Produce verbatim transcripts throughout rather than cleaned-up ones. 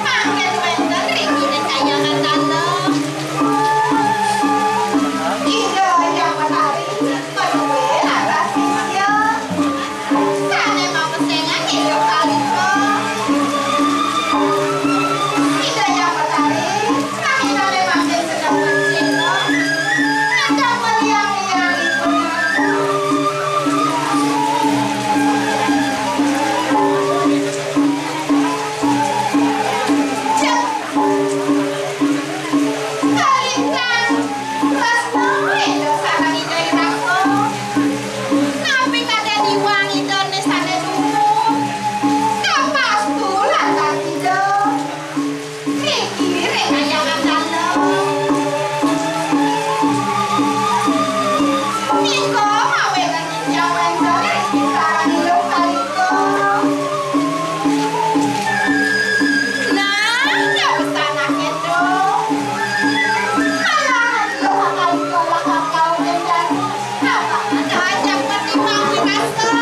Mangkin wénten ring Ida Kahyangan Dalem. Ida Hyang Betari menué lantas sisya sané mapesengan Ida Kalika. Ida Hyang Betari, sami-sami mangkin sedeng becik, ngedang weliang-liang ipun. Cek. Kalintang tresna rindu sareng Ida Iraga. Napi kadén iwang Idané sané dumun? Kapastu lantas Ida niki ring kahyangan dalem. Mingga mawinan Nah, ya pesan akhir dong. Malah, lo bakal ditolak kakau dan apa? Ajak pertimbang pinasa.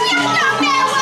Yang dong dewa.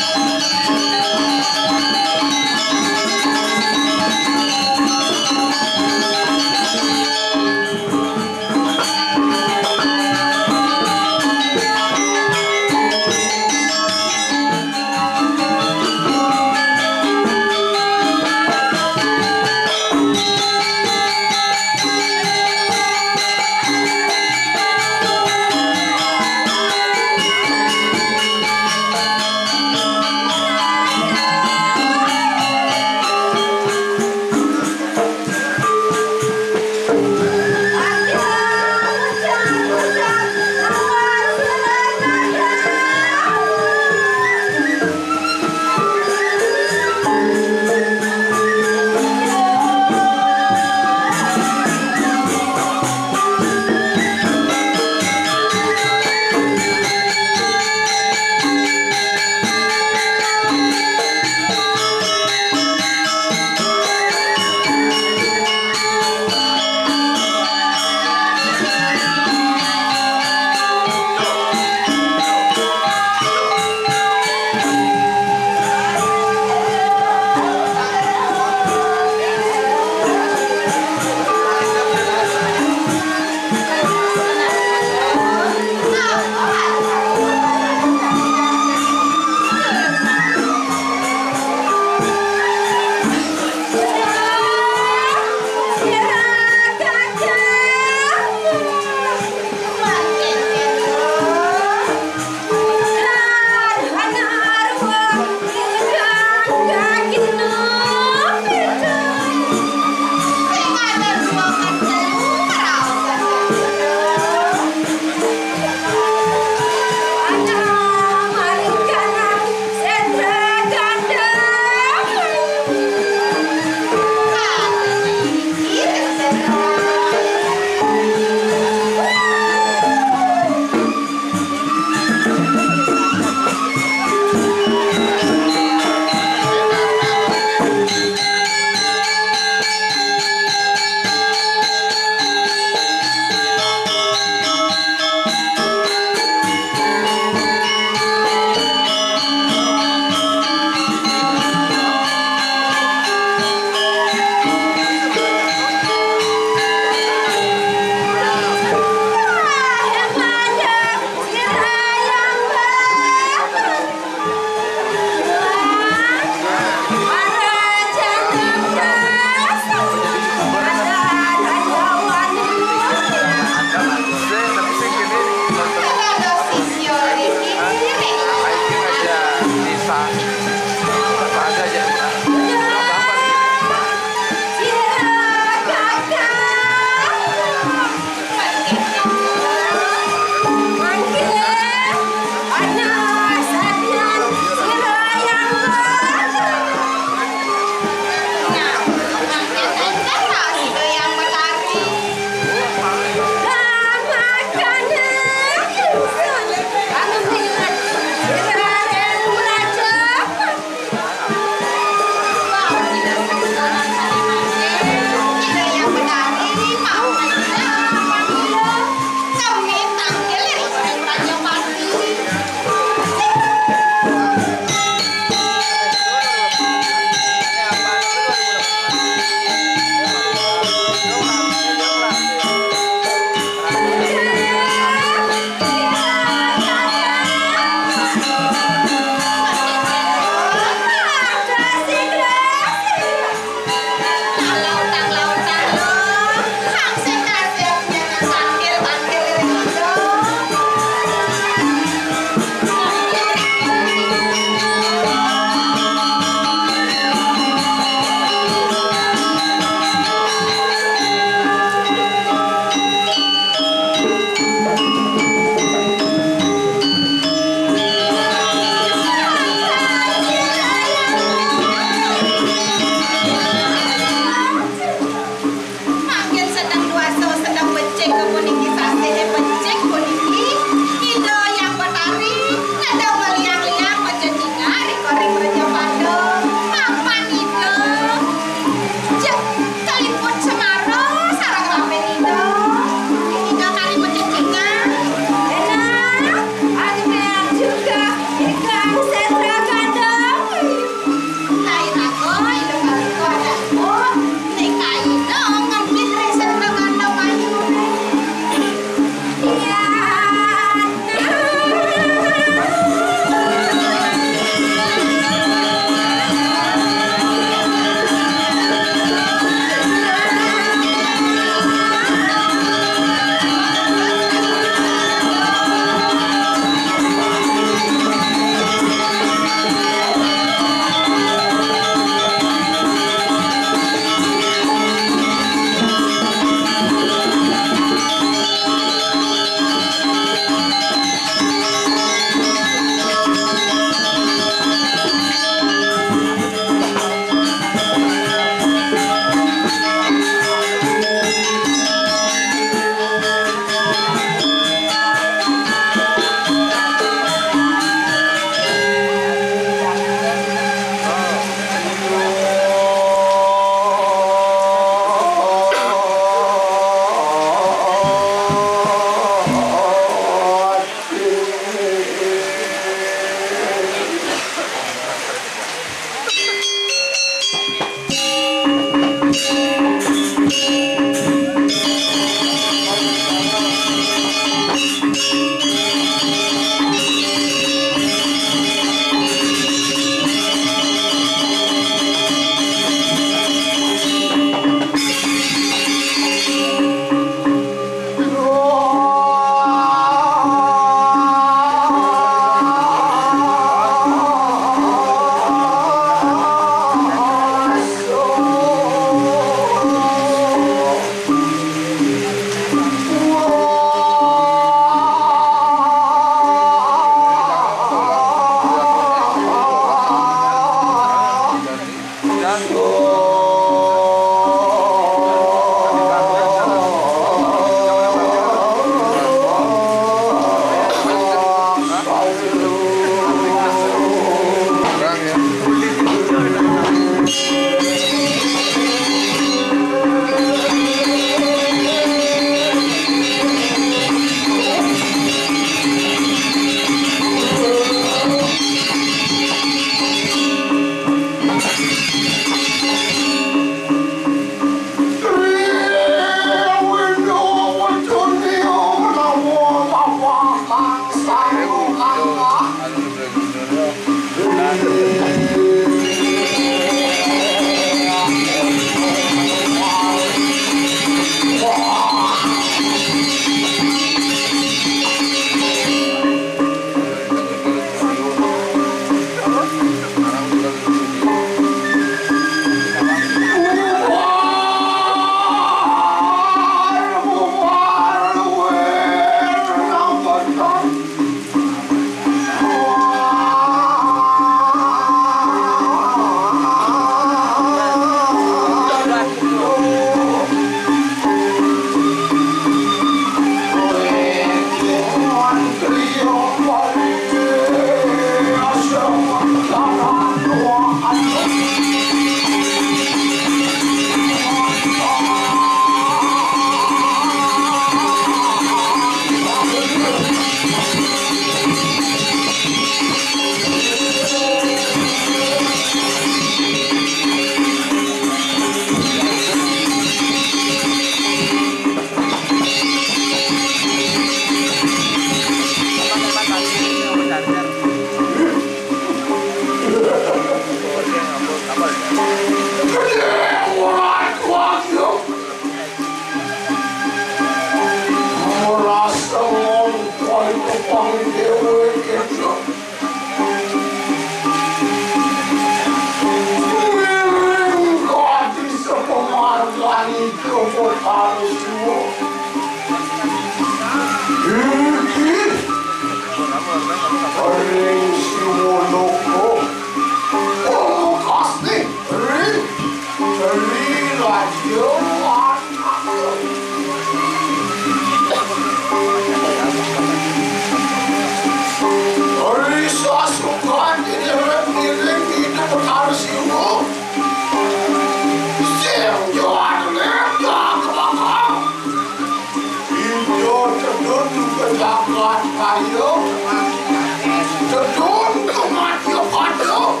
Dedun kematian pada.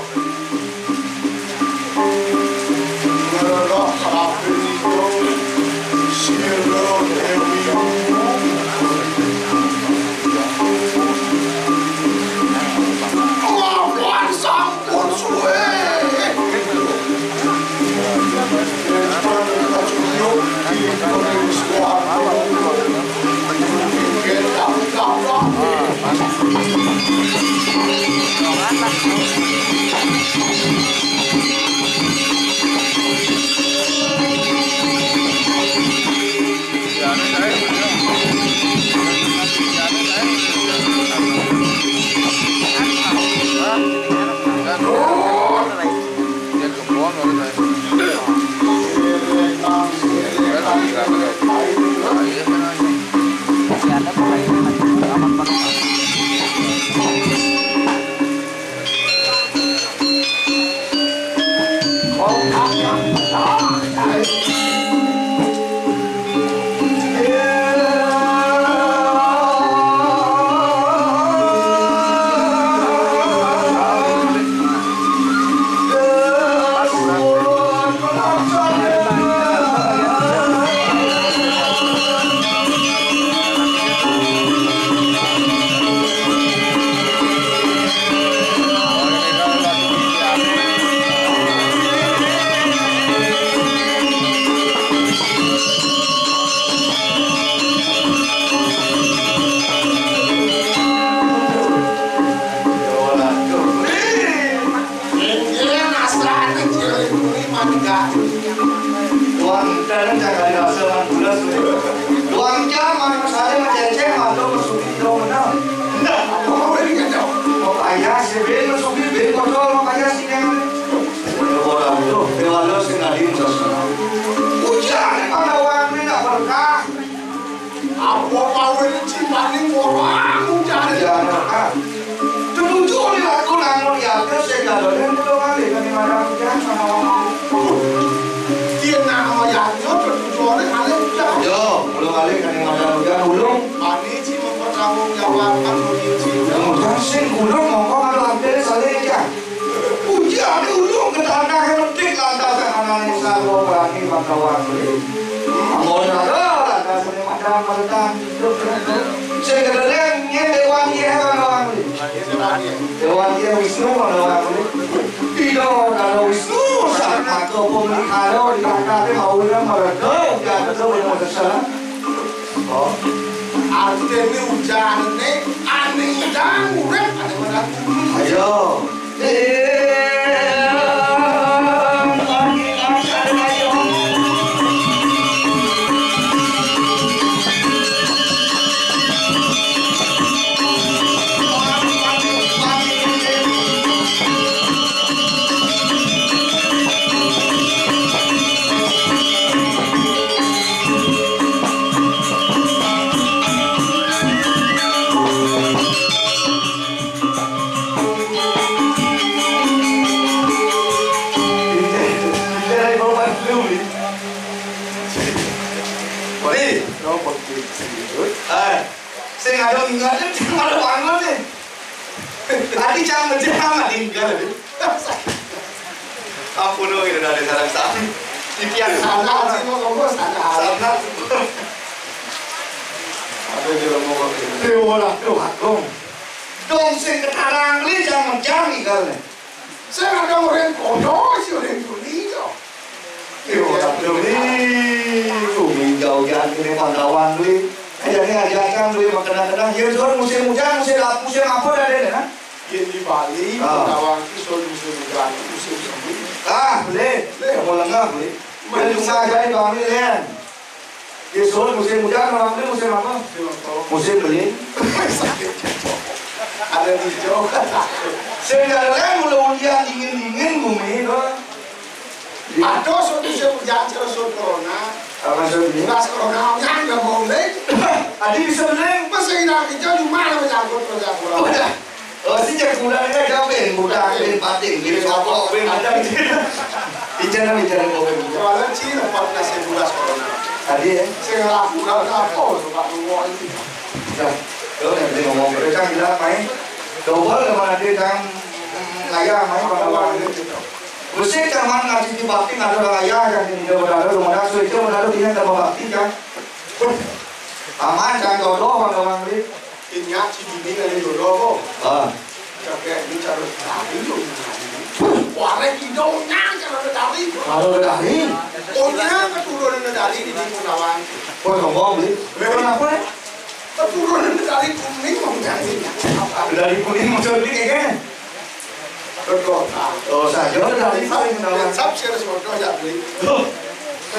Ngelah kabeh itu sira dewi. Kelawan sampun suwe. Inggih, nasrane cilik kuwi mangga. Wong dalan jaga dirasa man bulas kuwi. Wong jam man sare menceceh mantuk mesuki ira menang. Nah, apa kuwi ngene? Wong ayah si ben mesuki ben padha wong ayah si neng. Ora lho, dewala sing adi sasana. Ujar ning Pandawan kuwi nak berkah. Apa pawe cipaning ora ngujar. Ya, nah. Tujuh lima aku namun ya, terus saya nggak ada yang belum ada, kami mana hujan sama. Dia nama ya, yo, tujuh orang ada hujan. Yo, belum ada, kami mana hujan, ulung. Mani ci mempertanggungjawabkan, mungkin ci. Hujan sing ulung, mongko kalau hampir saling ya. Ujar ulung ke tanah yang metik lantas anane sarwa berani Pandawan. Amun ada lantas ini macam meretan. Sing kedeleng nyen Dewan Yeh kan orang ni. Dewan Yeh Wisnu kan orang ni. Tidak kalau Wisnu sama ke pemelihara di kata dia mau dia meretan dia ada tu yang terserah. Oh. Artine ujane ane dan urip ane pada. Ayo. Sing ada ingat, sing ada bangun ni. Tadi jangan menjelang lah tinggal. Ampun, oh, ini dari sarang sapi. Titian sana, sana, sana. Ada di rumah. Dewa lah, Dewa Agung. Dong sing ketarang li jang-jang ikalne. Sing ada orang kono, si orang tuli to. Yo, tapi li, kuwi jauh-jauh kene Pandawan li. Kayaknya ajakan li, makan-makan. Ya, soal musim hujan, musim apa, musim apa dah ada, nah? Yen di Bali, ah. Pandawan ki soal musim hujan, musim semi. Ah, boleh. Boleh. Mau lengah, boleh. Boleh. Cuma aja di Bali, Len. Di Solo musim hujan, malam ini musim apa? Musim beli. Ada di Jawa. Sehingga mulai hujan dingin-dingin bumi itu. Ada suatu musim hujan terus corona. Apa maksudnya? Pas corona yang nggak mau lagi. Tadi bisa beli. Pas yang hilang hijau di mana menyangkut menyangkut. Udah. Oh, si jagulan ini ada ben, budak, ben pating, ben sokok, ben macam gitu. Bicara, bicara, kau ben. Soalnya Cina empat belas sebelas corona. Tadi ya? Saya laku kalau apa, coba dua ini. Nah, kalau yang beli ngomong mereka gila, main. Coba lah mana dia cang ngayah main pada orang itu. Mesti cang mana ngaji di bakti ada orang ngayah yang di dia berada rumah dah suci berada dia tak bakti cang. Aman cang jodoh pada orang ni. Ingat si Juni ada jodoh kok. Ah. Cakap ini cara tadi tu. Warek hidungnya cara tadi. Kalau dari. Oh, nya keturunan dari di Punawang. Kau ngomong ni. Memang apa? Keturunan dari Kuning mau jadi apa? Dari Kuning mau jadi kayak gini. Berkota. Oh, saja dari Kuning. Sab sih harus berkota jadi. Tuh.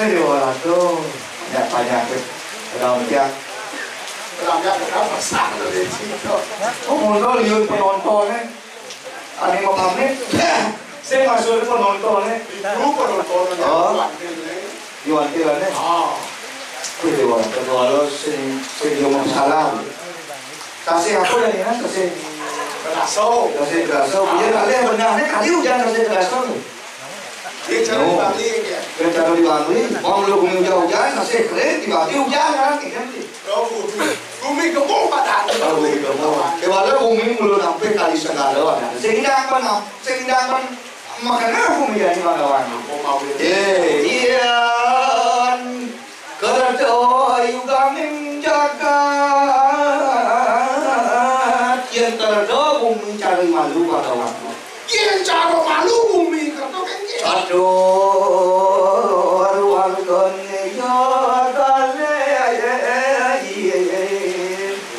Ayo, waduh. Banyak-banyak. Udah udah. Udah udah besar dari situ. Oh, mundur liur penonton eh. Ada mau pamit. Saya masuk penonton eh. Itu penonton. Oh. Iwan Tilan eh. Oh. Itu Iwan. Kedua lo sing sing dia mau salam. Kasih apa dah ni kan? Kasih Keraso. Kasih Keraso. Dia tak boleh benar ni kali hujan kasih Keraso tu. Dia cari balik dia. Dia cari balik. Mau lu gumi hujan-hujan, kasih kering, tiba-tiba hujan kan? Kan? Oh, gumi. Gumi gemuk pada. Oh, gumi gemuk. Dia walau gumi belum sampai kali segala. Sehingga apa nak? Sehingga apa? Makanya gumi jadi banggawan. Oh, mau dia. Eh, iya. Kerja yuganing jagat, yen kerja bumi cari malu pada waktu. Yen cara malu bumi kerja kengke. Aduh, wargane ya gale.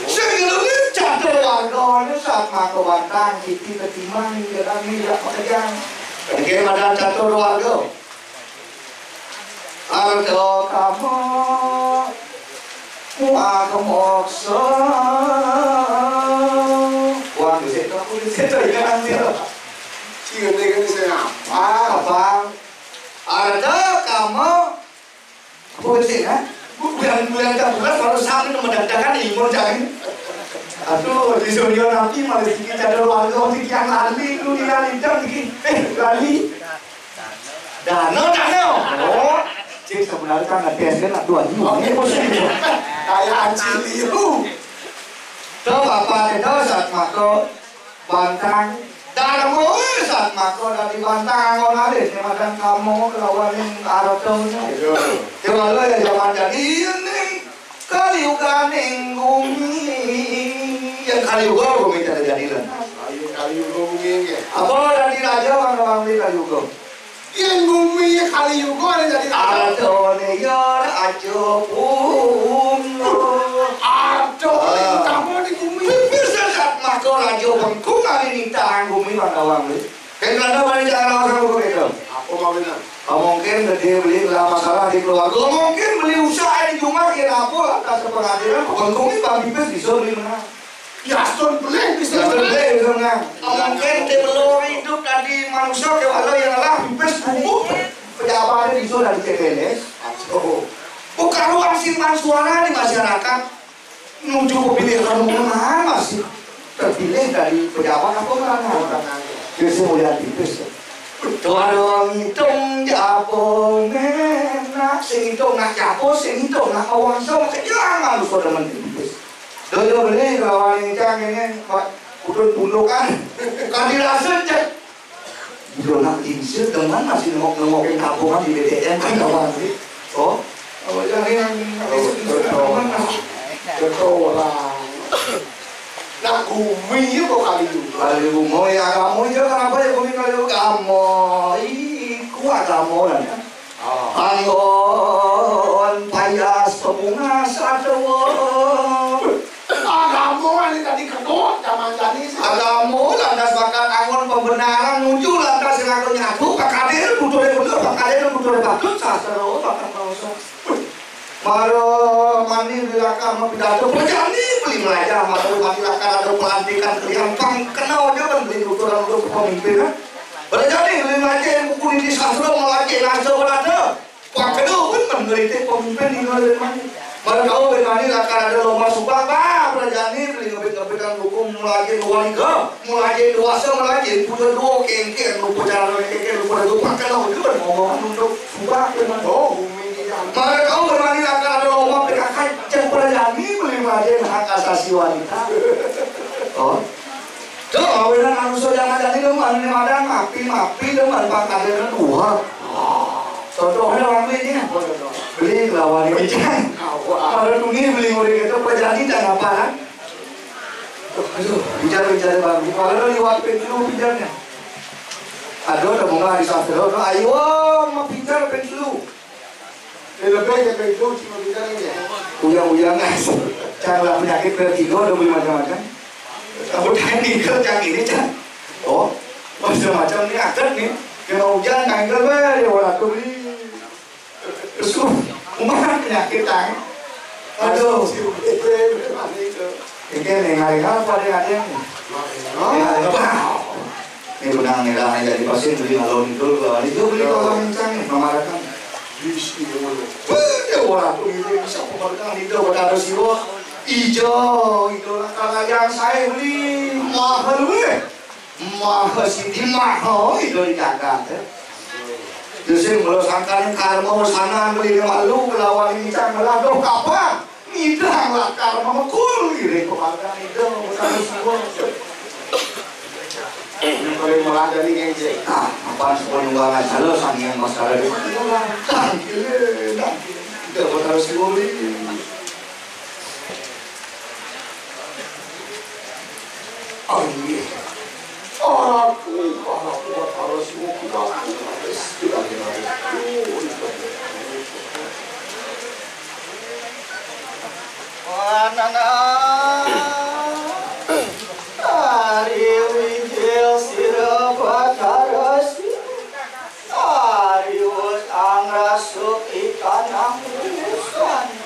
Sing ngeluhin catur wargane saat mako bantang, titi ketiman, gedang, minyak, pekejang. Kengke madan catur warga. Arda kama muah moksa. Wah, bisa itu aku bisa itu ya nanti tuh. Sing ngerti kan saya apa? Apa? Arda kama. Apa sih, ha? Bulan bulan tak bulan baru sampai nama dadakan imun cari. Aduh, di surya nanti malah sedikit ada warga sedikit yang lali, lu lali jam sedikit. Eh, lali. Dano, dano. Oh, cek sebenarnya kan ngetes kan aduh anjing wangi apa sih? Kayak anjing liu. Tuh bapak itu saat mako bantang. Darmo saat mako dari bantang angon alit ni madan kamu lawan yang arotongnya. Coba lo ya zaman jadi ini. Kaliuganing gumi. Yang kaliuga gumi tak jadi lah. Ayo kaliuga gumi ke. Apa dari raja orang orang di kaliuga? Yang gumi kaliuga ada jadi raja. Ada ni ya aja pun. Ada ni kamu di gumi. Bisa kat maka raja bengkung hari ni tahan gumi bang kawang ni. Kan kerana mana cara orang buku itu? Apa mau benar? Ah, mungkin dia beli lah masalah di keluarga. Mungkin beli usaha di rumah dia apa atas pengadilan. Untungnya Bang Bibis bisa beli menang. Ya, stone beli bisa. Ya, stone beli bisa menang. Ah, mungkin dia belum hidup tadi manusia ke walau yang lah Bibis kubu pejabat dia bisa dari C P N S. Aduh. Bukan ruang simpan suara di masyarakat. Nuju pemilihan umum masih terpilih dari pejabat apa orang. Biasa mulia tipis. Tuan ngitung japo menak, sing ngitung nak japo, sing ngitung nak awang sama kerja malu sudah menipis. Dulu beli kawan yang cang ini, Pak, udut bulukan. Kan dirasa cek. Udah nak lingsir dengan masih nengok-nengokin tabungan di B T M kan kawan ni. Oh, apa jadi yang habis lingsir dengan masih. Betul lah. Nak gumi ya kok kali itu. Kali gumi ya kamu ya kenapa ya gumi kali kamu? Iku agama lah ya. Anggon payas pebunga satua. Agama ni tadi kedok zaman tadi. Agama lantas bakat anggon pembenaran nuju lantas sing aku nyatu pakade butuh bener pakade butuh patut sastra bakat bangsa. Mara mani bilakar mapidato prajani beli melajah mara mani lakar ada pelantikan kalian pang kenal aja kan beli ukuran untuk pemimpin kan. Prajani beli melajah buku niti sastra melajah nasa berada. Pakada pun meneliti pemimpin di luar dari mana. Mana tahu dari mana akan ada lomba sumpah, bah, belajar ni, beli ngebit-ngebitan hukum, mulai dua tiga, mulai dua se, mulai punya dua kengkeng, lupa cara kengkeng, lupa dua pakada pun ngomong untuk sumpah, oh, mana tahu dari mana akan ada lomba P K K, cek belajar ni, beli belajar hak asasi wanita. Oh. Tuh, awenan manusia jaman jani lu, anu, madan mapi-mapi, lu, madan pangkatnya, wah. Contohnya orang ini, beli lawan ini, Cang. Kalau dunia beli nguri itu, apa jadi, Cang, apa, kan? Aduh, bicara-bicara baru. Kalau lu liwat pintu, bicaranya. Aduh, udah mau nggak di satu, ayo, mau pintar pintu. Lebih aja kayak itu, cuma bilang ini. Uyang-uyang, guys. Cara penyakit vertigo ada boleh macam-macam. Kamu tadi ke cang ini, cang. Oh, macam-macam nih, adat nih. Kena hujan, tanggal, weh, ya, orang tuh, nih. Terus, rumah penyakit, tang. Aduh. Ini nih, nggak ada apa, dia ada yang. Ini benang nih lah, jadi pasien beli ngalor ngidul ke, itu beli kalau mincang nih, mamarakan. Bisi ngono. Wah, dia orang tuh ini bisa pemerintahan itu pada ada siwa. Ijo, itu lah kalau yang saya beli mahal weh. Mahal sih, di mahal itu dijaga, ya. Jadi, kalau sangkanya karma sana beli malu, kelawan mincang, malah, doh, kapan? Ngidang lakar mamekul, iring keluarga ngidang, bukan semua. Ini paling melanggar nih, geng, sih. Nah, apa semua nyumbang aja lo, sang yang masalah di mana? Tangkil, tangkil. Kita buat harus diuli. Oh, iya. Aku, aku, aku harus diuli. Aku harus diuli. Wanana, ari winjil sira Batara Siwa, ari wus angrasuk ikanang wusana.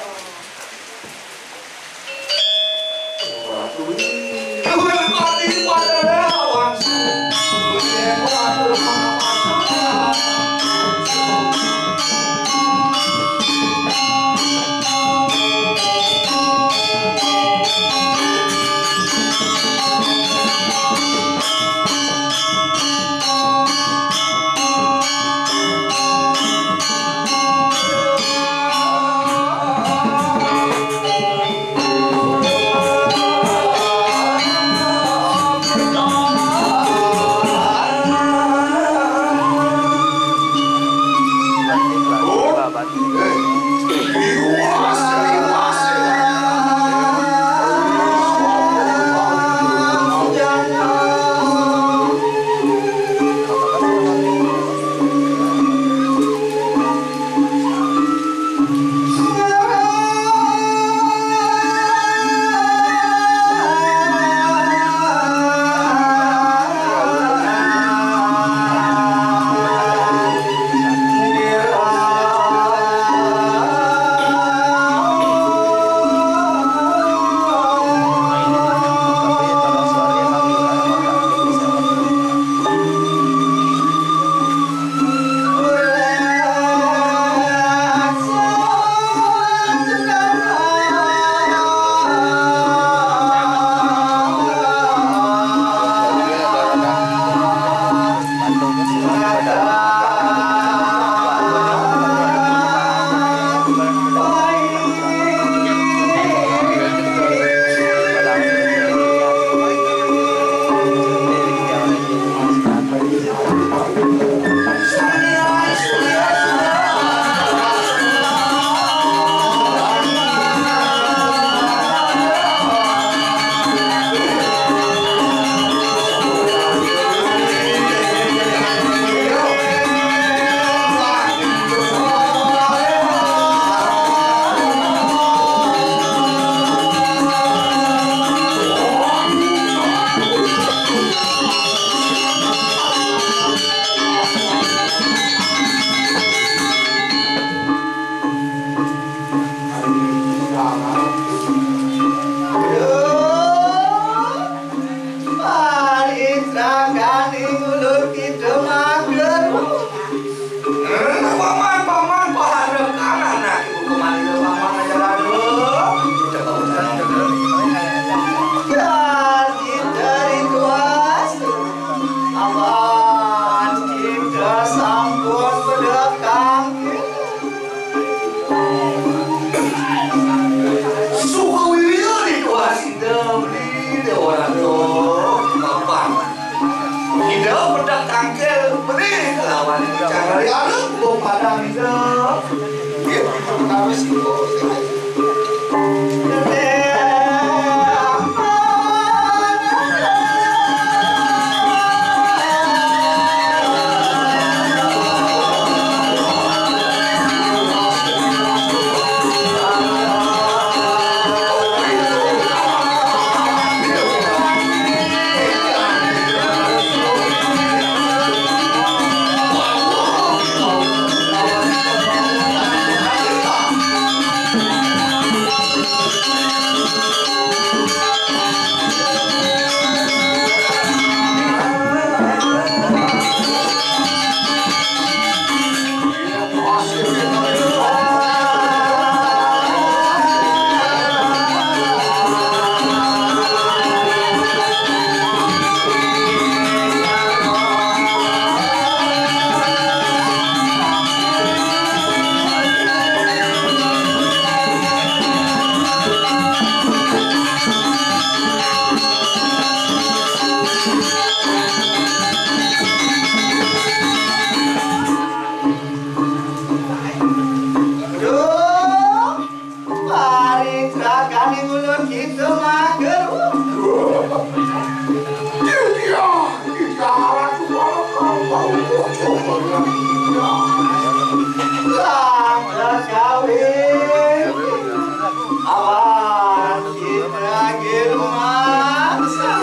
Cara dialog, bung padang itu. Gitu, harus itu. Aduh, paring serakaning ulun kitu mangger. Iya, iya, langkah kawin. Awan kita girumasa.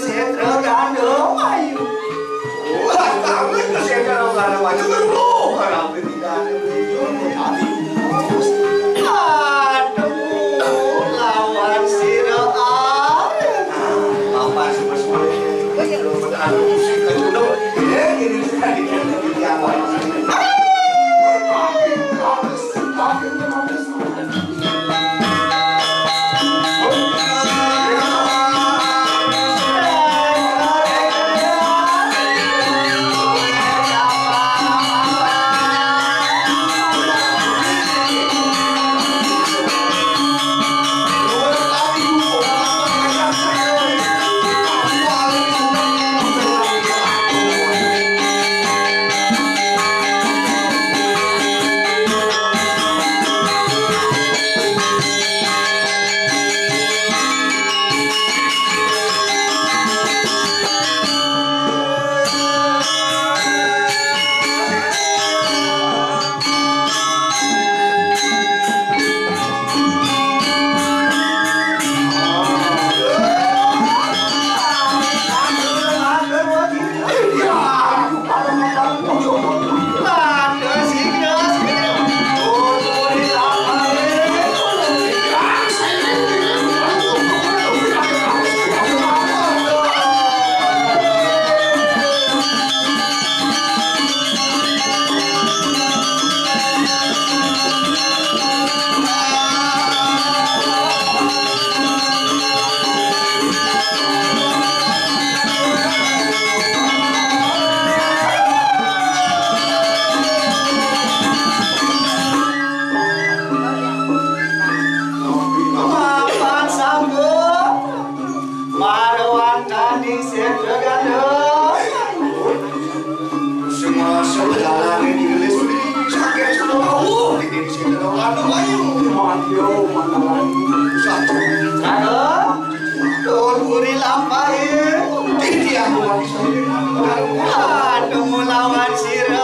Sétra Gandamayu. Wah, kami ke Sétra Gandamayu, aduh, kalau tidak ada beliau, ya, aduh. Aduh, lawan sira arep. Apa sih, Mas? Aduh, musik aja dong. Ya, ini tadi kan yang Mapan sampun marwandaning sétra gandeng. Semua saudara ini gelis sakit semua. Oh, ini sétra gandeng ayo. Mantio, mana lagi? Satu. Gandeng. Tur uri lampahe. Titiang kuat. Aduh, lawan sira.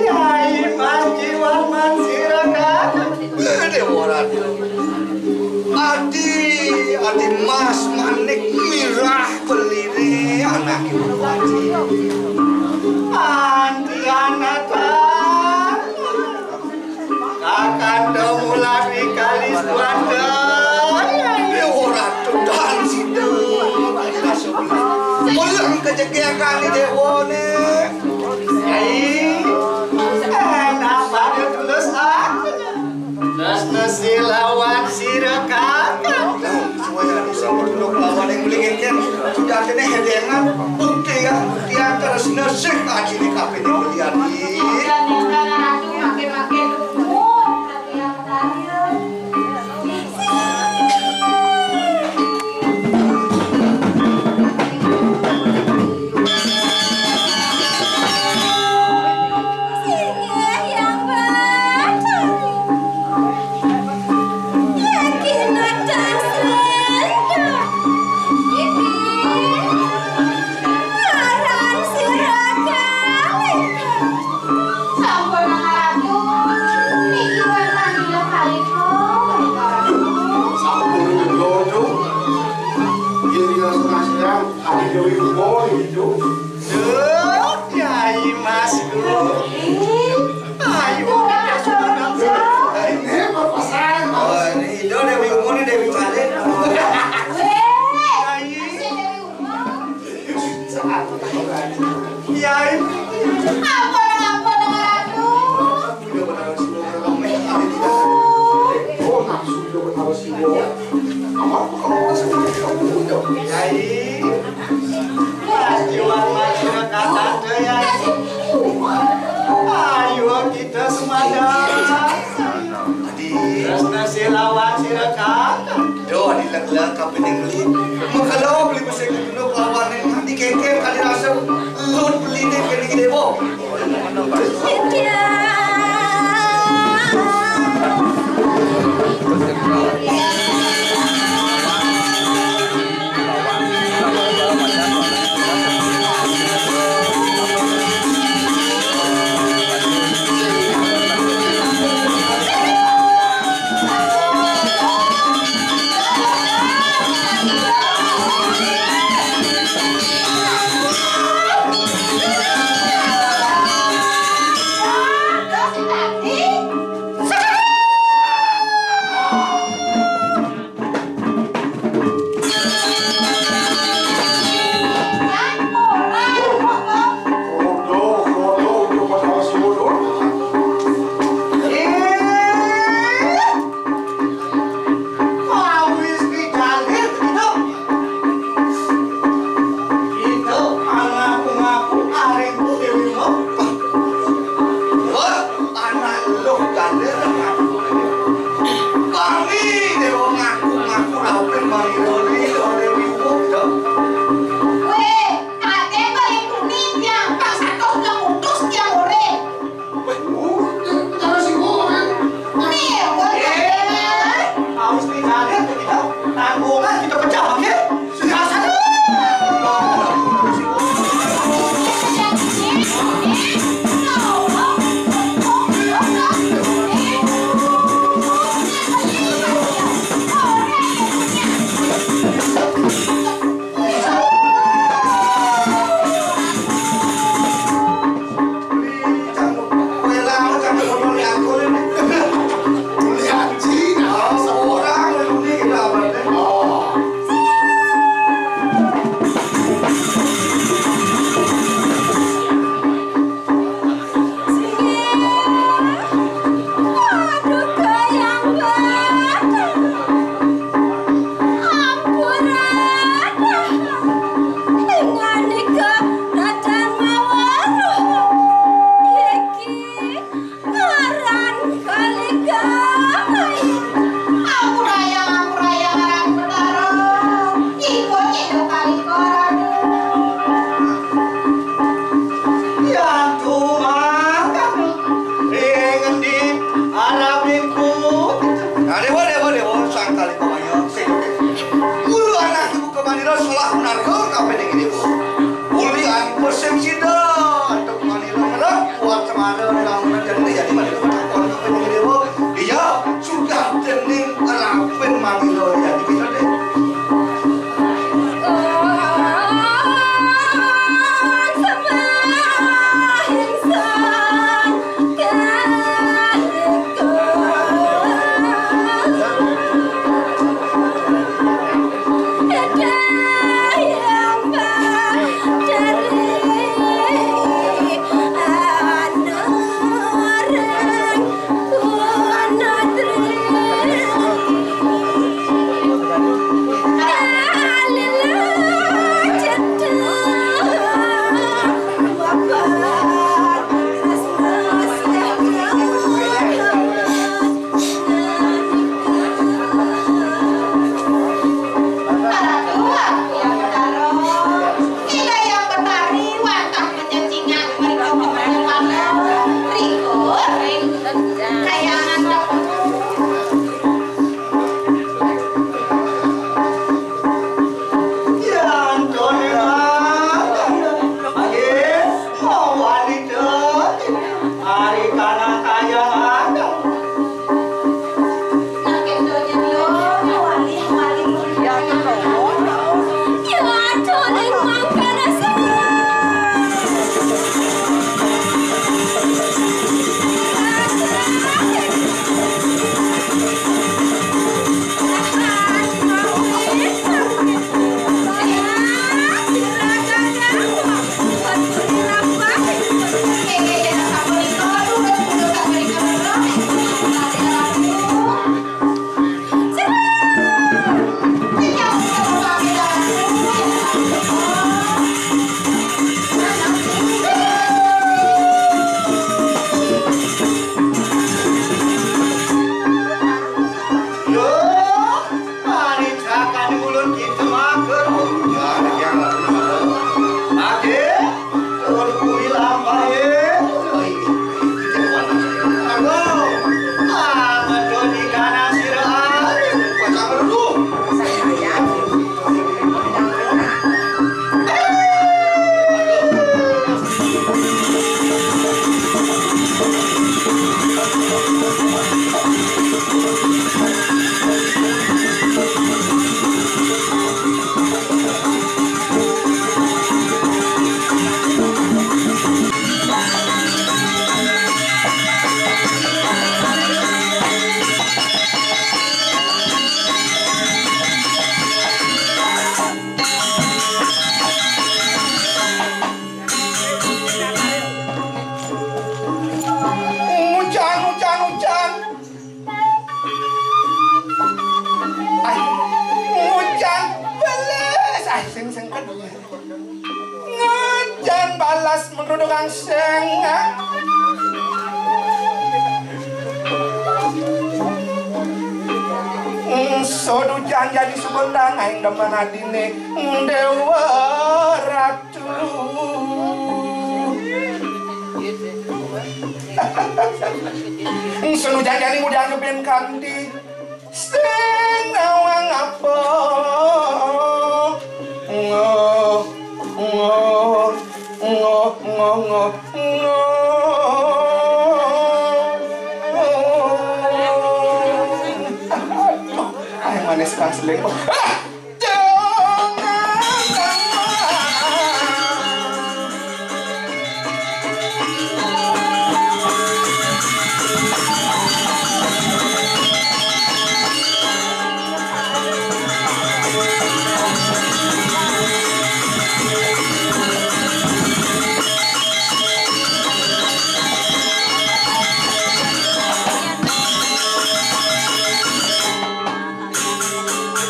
Kyai Panji Warman sira kakang. Déwa Ratu. Adi, adi mas manik mirah belire anake Panji. Anti anata. Kakanda mulari kalis wanda. Déwa Ratu dan sida. Mulang kejegegane déwane. Kyai, enak pada tulus aku. Tresna silawan sira kakang. Supaya bisa berdua lawan yang beli ngeken. Sudah kena hedengan. Bukti ya. Bukti antara sina sing aji di kafe di belian. Makin-makin dukun. Sampun, Ratu. Niki wénten bilih kalih, Ratu. Sampun, Ratu. Yen ya, Mas, ya, adi dewe uga niku. Duh, Kyai Mas, duh. Ayo. Ini apa pasaran, Mas? Oh, ini Indo Dewi Umu, ini Dewi Balik. Wéh. Kyai. Sing Dewi Umu. Yai. Ampun, ampun, Ratu. Yai. Mas Iwan, Mas Iwan, Kakanda, Yai. Ayo kita semangat. Tresna sira lawan sira kakang. Duh, adi leg-leg kapining beli. Makelo beli besik dituduh kelawan ning ati kéngkén kadi rasa lut beliné kéné gedé, Bu. Mawis pijalin gitu. Gitu, ngaku-ngaku aring Déwi Wong. Wah, anak lu galer ngaku. Kami Déwa ngaku-ngaku rapin Mangiroli oleh Wiwuk, dong. Wéh, kadé balik kuning tiang, pas satus nang utus tiang urip. Wéh, uh, cara si Wong, kan? Nih, Wong. Harus dicari, kita tanggungan, kita pecah, oke? Sudah satu. Aduh, kayang banget. Ampun, Raden. Dengan nika Raden Mawaruh. Iki ngaran Kaligamai. Ampuraya, ampuraya ngaran Betara. Iku cedok Kalikorang. Yantu mangkat ring ngendi arabinku. Nah, Déwa, Déwa, Déwa, Sang Kaligamaya, sing. Mula anak ibu kemanira salah menarga kapining Déwa. Uli angkut sing sida, antuk manira ngerak, kuat semana di lamunan jadi, jadi manira menakon kapining Déwa. Iya, sudah dening rapin manira jadi kita deh. Mengkruduk angseng. Sodujan jadi subendang aing demen adine Dewa Ratu. Sodujan jadi mudah ngeband kandi. Sing nawang apa? Ngo, ngo, ngo, ngo, ngo, ngo. Aduh, ayo manis pas lek. Ah!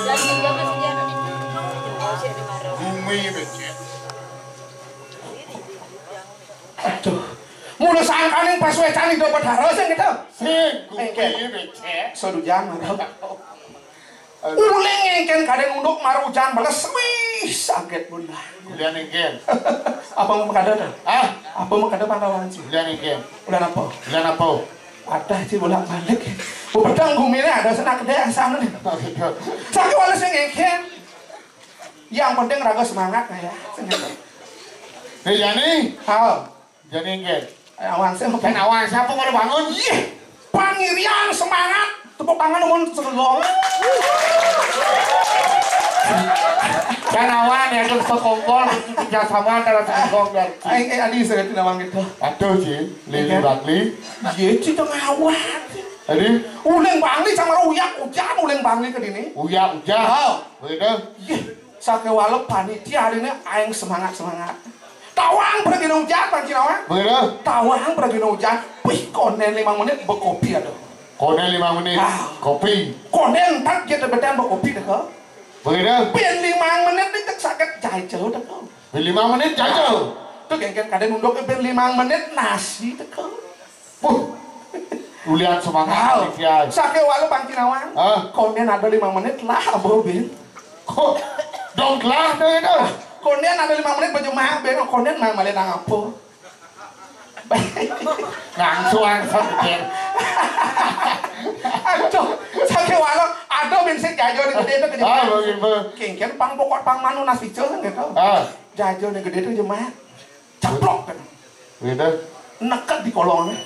Jangan, jangan. Bumi becek. Aduh. Mula sangkaning pas wecan Ida Betara sing gitu. Sing, engken, kuwi becek. Sodujan, mara. Aduh. Uling engken kadang unduk mara ujan bales. Wih, saget bunda. Ulian engken. Apa mau kada tuh? Ah? Apa mau kada pantauan sih? Ulian engken. Ulian apa? Ulian apa? Ada sih bolak-balik. Bebedang gumine ada senak gede asal nih. Oh, gitu. Sakit wales sing engken. Yang penting raga semangat ya. Semangat. Hei, Yani. Hal. Jani engken. Ayo, awan, saya mau Kan awan siapa mau bangun? Iya. Pangirian semangat. Tepuk tangan mun segegong. Kan awan ya, terus sekongkol, kerjasama antara sekongkol dan Aing, eh, adi, saya tidak manggil tuh. Aduh, Ci. Lili Iya. Bangli. Iya, Ci, tengah awan. Adi? Uling Bangli sama uyak ujan, Uling Bangli ke dini. Uyak ujan. Oh. Begitu? Iya. Sakewala panitia hari ini aing semangat-semangat. Tawang pergi na ujan, Panci Nawang. Begitu? Tawang pergi na ujan. Wih, konden lima menit bekopi ada. Konden lima menit. Ah. Kopi. Konden tak dia tebetan bekopi deh, kok. Begitu? Pin lima menit ni tak sakit jajal deh, kok. Pin lima menit jajal. Tuh gengken kadang unduk pin lima menit nasi deh, kok. Puh. Ulian semangat Wow. Panitia. Sakewala Panci Nawang. Hah? Konden ada lima menit lah, Abo Bin. Kok dong lah deh itu. Konden ada lima menit baju mahal, Bin. Konden mah malah nang apa? Ngangsu, ngangsu, Bin. Aduh, sakewala ada Bin sing jajo ni gede itu Ah, kerja. Begitu. Kengken pang pokok pang manu nasi cel gitu. Ah. Jajo ni gede itu jemaah. Ceplok kan. Gitu. Neket di kolongnya.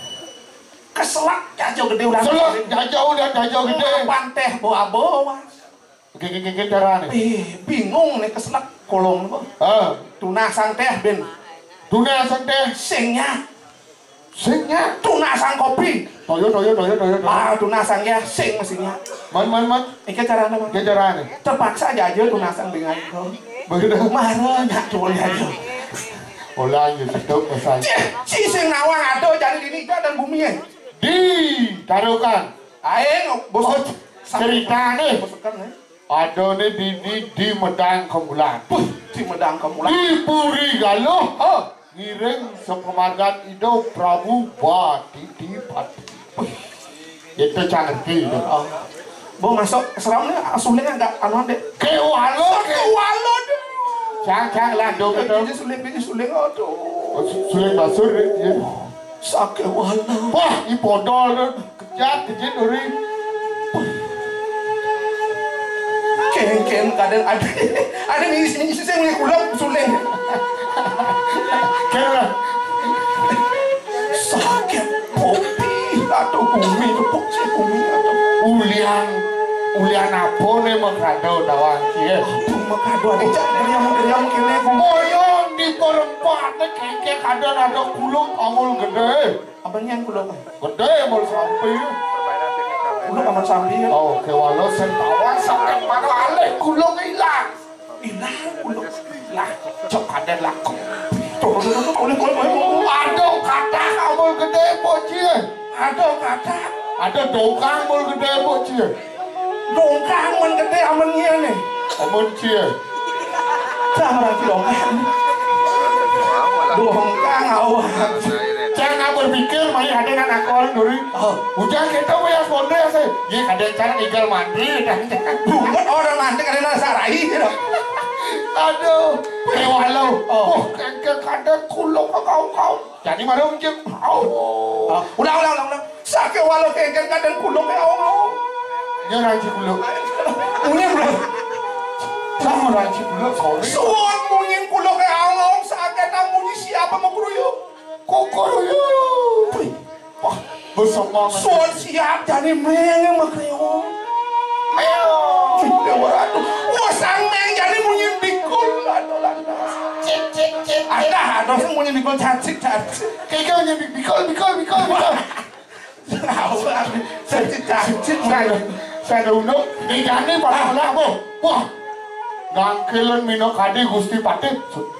Keselak jajo gede udah. Selak jajo udah jajo gede. Panteh bawa-bawa. Oke, oke, oke, cara nih. Eh, bingung nih keselak kolong tuh. Ah. Tuna sang teh, Ben. Tuna sang teh. Singnya. Singnya. Tuna sang kopi. Toyo, toyo, toyo, toyo, toyo. Ah, tuna sang ya, sing mestinya. Man, man, man. Iki carane, Mas. Iki carane. Terpaksa aja aja tunasan dengan itu. Begitu. Marah nggak tuh aja. Ulang ya, sedok pesan. Cih, cih, sing nawang ada jadi dini itu dan bumi ya. Ditaruhkan. Aing bos Oh, ceritane. Bos kan ya. Ada nih di, di, di Medang Kemulan. Puh, di Medang Kemulan. Di Puri Galuh. Oh. Ngiring sepamargan Ida Prabu Badidi Pati. Itu cak ngerti itu. Oh. Bu masuk seram nih, suling agak anuan deh. Kewalo, kewalo deh. Cang, cang, lah, dong, dong. Ini suling, ini suling, aduh. Oh, su-, suling basur, ya. Sakewala. Wah, ini bodol, dong. Kejat, kejat, duri. Ken, ken, kadang ada, ada ngisi, ngisi, saya punya kulak, suling. Ken lah. Sakit kopi, atau bumi, tepuk si bumi, atau Ulian, ulian apa nih makado tawang cie? Aduh, makado, ada cak geriam-geriam kene, bumi. Moyong di perempat, nih, kengke kadang ada kuluk, amul gede. Apa nih yang kuluk? Gede, amul sampi. Kuluk amat sampi ya. Oh, kewalo sentawa sampai pada alih kuluk hilang. Ilang kuluk. Lah, cok ada laku. Tuh, tuh, tuh, tuh, kuluk, kuluk, kuluk. Aduh, kata amul gede, bocil. Aduh, kata. Ada dongkang amul gede, bocil. Dongkang men gede amen nih. Amen cie. Jangan lagi dongkang. Dongkang awak. Jangan berpikir, mari ada nang nakon duri. Oh. Ujang kita punya sponsor ya, sih. Iya, kadang cara tinggal mandi, kadang. Bungut orang mandi, kadang nang sarai, gitu. Aduh, kayak walau. Oh. Oh, kayak kadang kuluk kau, kau. Jadi malu, Cik. Au. Ah, ulang, ulang, ulang, ulang. Sakéwala kéngkén kadén kuluk ké aong-aong. Nya ranci kuluk. Munyi kuluk. Sama ranci kuluk, sorry. Suwun munyi kuluk ké aong-aong, sakéwala munyi siap makruyuk. Kukuruyuk. Wih. Wah, besemangat. Suwun siap jani méng makruyuk. Méng. Déwa Ratu. Wah, sang méng jani munyi bikul. Aduh, lantas. Cik, cik, cik, cik. Ada, ada sing munyi bikul, cacik, cacik. Kéké munyi bikul, bikul, bikul, bikul. Awak, cacik, cacik. Saya, saya unduk. Ini jani pada, pada apa? Wah. Ngangkilin mino kadi Gusti Patih.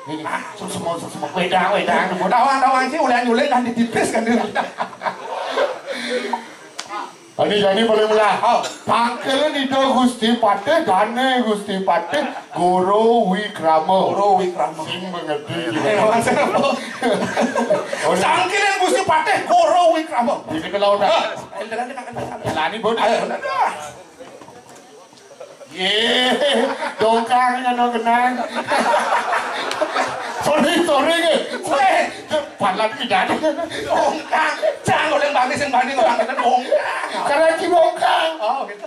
Ini, ah, semua, semua. Wedang, wedang. Tawang, tawang, sih, ulah nyulik kan ditipis kan dia. Tadi jani paling mula. Oh. Pangkilin Ida Gusti Patih, dané Gusti Patih, Guru Wikrama. Guru Wikrama. Sing mengerti. Eh, maksud apa? Oh, iya. Pangkilin Gusti Patih, Guru Wikrama. Ini kalau udah. Ah, eh, lani, lani, lani. Lani, bodoh. Ayo, udah, udah. Yé, dongkang nya no kenang. Sorry, sorry, nggih. Wéh, palan pidan. Dongkang, jang oleh bani sing bani orang kena dongkang. Karena ci dongkang. Oh, gitu.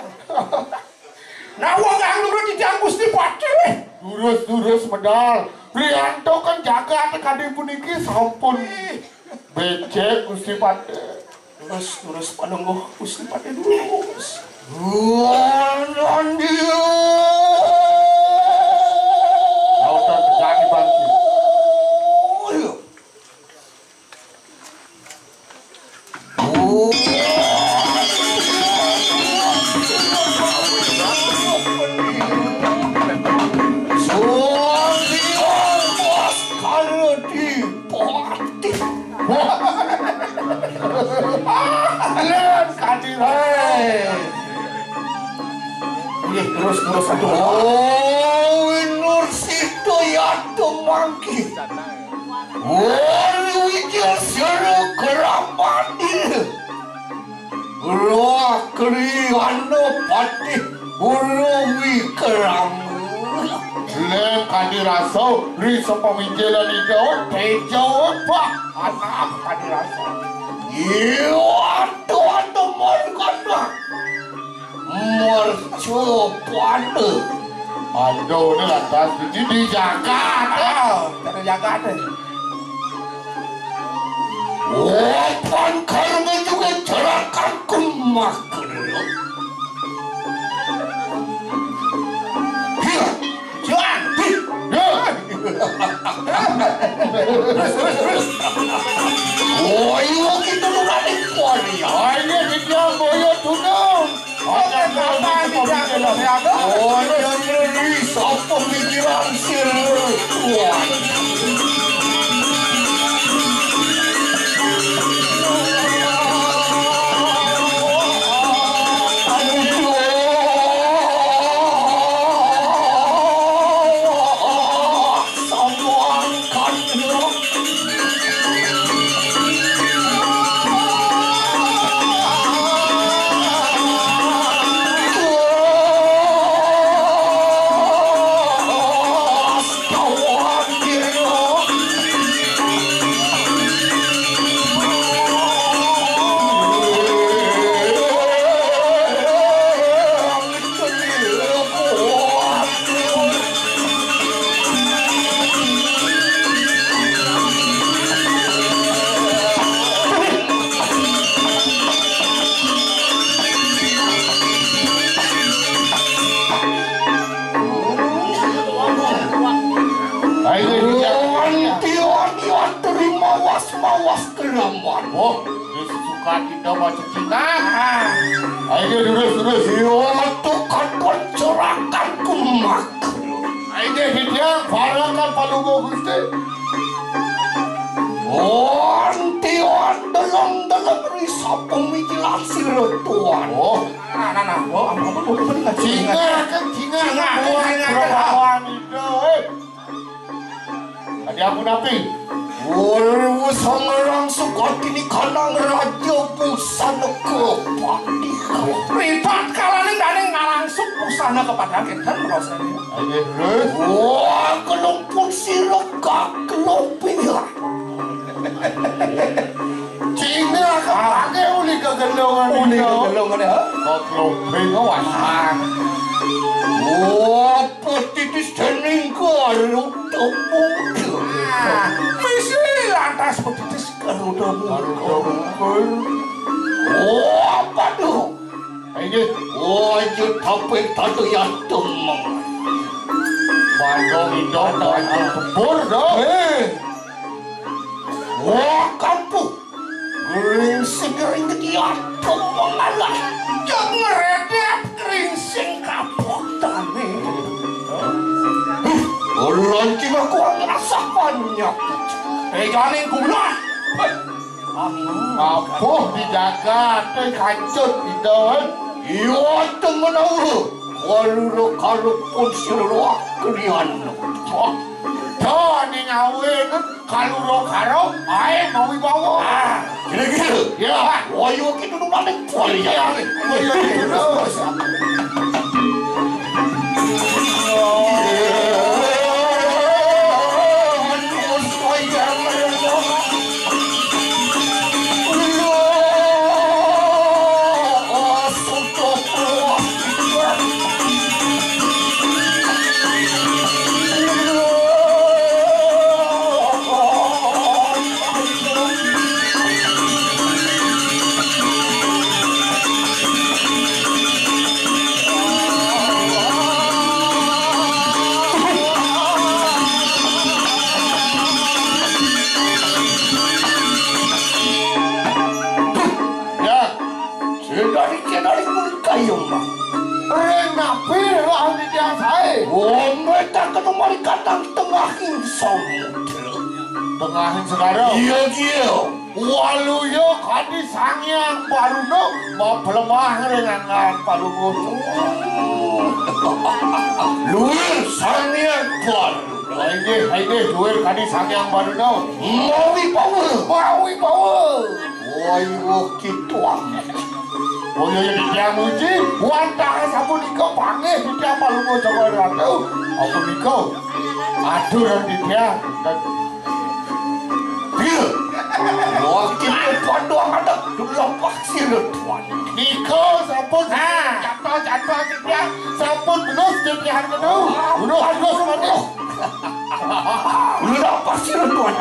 Nah, wong kang nurut titiang Gusti Patih. Durus, durus medal. Rianto kan jagat kadé puniki sampun becik Gusti Patih. Terus, terus panungguh Gusti Patih terus. Wah, nanti. Lautan tegani bangki. Oh, iya. Oh. Suwandi ongkos karo dipati. Lén kadira. Nggih, terus, terus, aduh. Oh, Winur Sita Yata Mangki. Wali Wijaya Sira Kramani. Rakri Anapati Guru Wikrama. Lén kadirasa, ri sepamikiran Ida, teja, Pak. Anak kadirasa. Iya, aduh, aduh, mon kono. Mercapana. Aduh, ini lantas di, di jagat. Ah, kena jagat, eh. Wapan karma juga jerakan kumak. Iya. Juan. Iya. Terus, terus, terus. Oh, iya, kita tuh kan impor, ya. Oh, iya, kita boyo tunung. Oke, kapan tidak selesai, Abang? Oh, iya, iya, iya. Sapa pikiran sir? Wah. Ayo, ayo, ayo. Wanti, wanti, wanti, mawas, mawas, keramat. Oh, ini suka kita baca cinta. Ayo, durus, durus. Iya, metu katon curakan kumak. Ayo, Didiang, parakan palungguh Gusti. Wanti, wanti, deleng, deleng, risa pemikiran sira tuan. Oh. Nah, nah, nah. Oh, ampun, ampun, ampun, ampun. Singa, kan, singa. Singa, singa, singa. Tadi aku napi? Ora wis ngerang sukatini kanang raja busana kepati. Ripat kalane dane ngarang suk busana kepati enten rasane. Ayo, terus. Wah, kelumpun sira kakelumping. Cina kepake uli kegelongan. Uli kegelongan, ha? Kelumping, wah. Wah, petitis dening Garuda Muda. Ah, misi lantas petitis Garuda Muda. Garuda Muda. Oh, apa tuh? Ini. Oh, aja tapi tatu ya temeng. Bandung itu, bandung tempur, dong. Eh. Wah, kampuh. Gering sing gering gede aduh mengalah. Cok ngeredep gering sing kapok tane. Ulun tiba kuat rasakan nyakut. Eh, jane gula. Aduh. Apuh dijaga, teh kancut gitu kan. Iya, temen aku. Kalau lo kalau pun si luak kalian. Wah. Ning awin kalura karo ae mawibawa. Ah, kira-kira. Ya, wayu kita nu maning kuali ya. Wayu terus. Ya. Sedari-sedari pun kayung, Bang. Ring napi lah titiang sae? Wong tak ketemu mari kadang tengahing samudra. Tengahing segara? Iya, iya. Waluya kadi Sang Hyang Baruna maplemah ring anggan palungun. Luwih Sang Hyang Baruna. Inggih, inggih, duwir kadi Sang Hyang Baruna. Mawi bawa. Mawi bawa. Woi, wah, gitu ah. Oh iya, iya, titiang muji. Wantah sapunika panggih titiang palungguh Joko Ratu. Apunika. Atur titiang. Iya. Wah, kita padha ngadeg dulu pasir tuan. Nika sampun. Ha. Jatuh, jatuh titiang. Sampun belus titiang kena. Belus, belus, belus. Udah pasti lu tuan.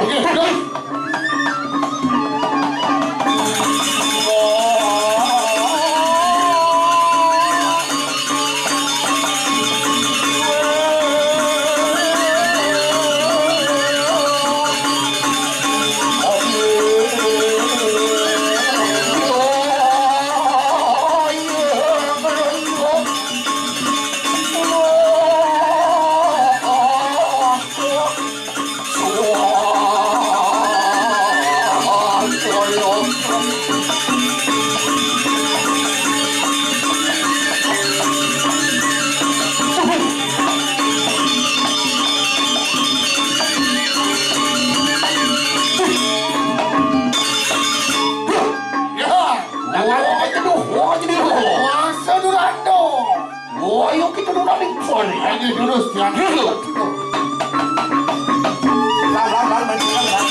Wah, ayo kita dulu ning pon. Ayo dulu, siap. Dulu. Lang, lang, lang, lang, lang, lang.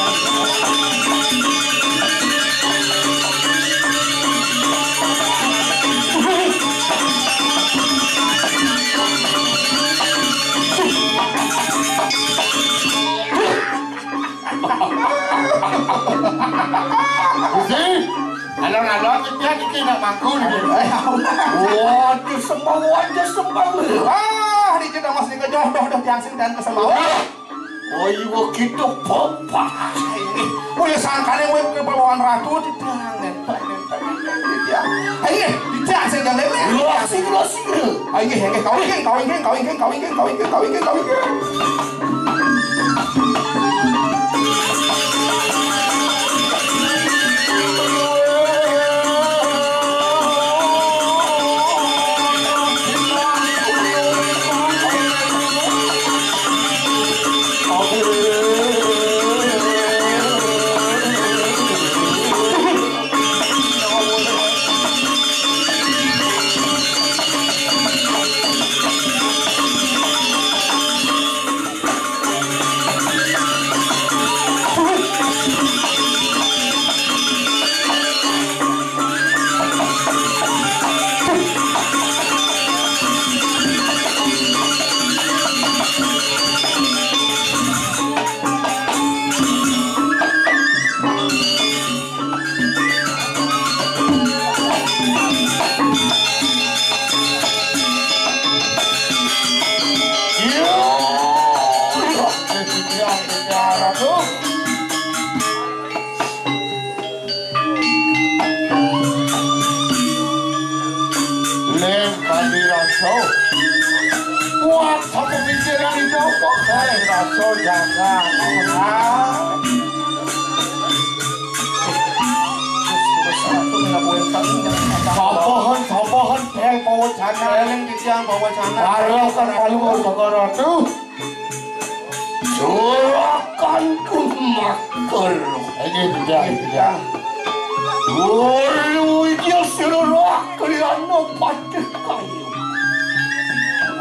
Gusti, alon-alon titiang iki nak mangku niki. Waduh, sembah, waduh, sembah. Ah, niki dah mas nika jodoh dah tiang sing dan kesembawa. Oh, iya, kita bapak. Ini, oh ya sangkane kowe kepulauan ratu titiang. Nempel, nempel, nempel, titiang. Ayo, titiang sing dan nempel. Lasi, lasi. Ayo, ayo, kawin, kawin, kawin, kawin, kawin, kawin, kawin, kawin. Wah, sapa pikiran itu kok? Eh, rasa jangan. Ah. Sapahan, sapahan, bel bawa jana. Eling titiang bawa jana. Karo kan palu segara. Tuh. Juragan Kumaker. Ini dia, ini dia. Guru Widya Sirah Kriyana Patih Kayu.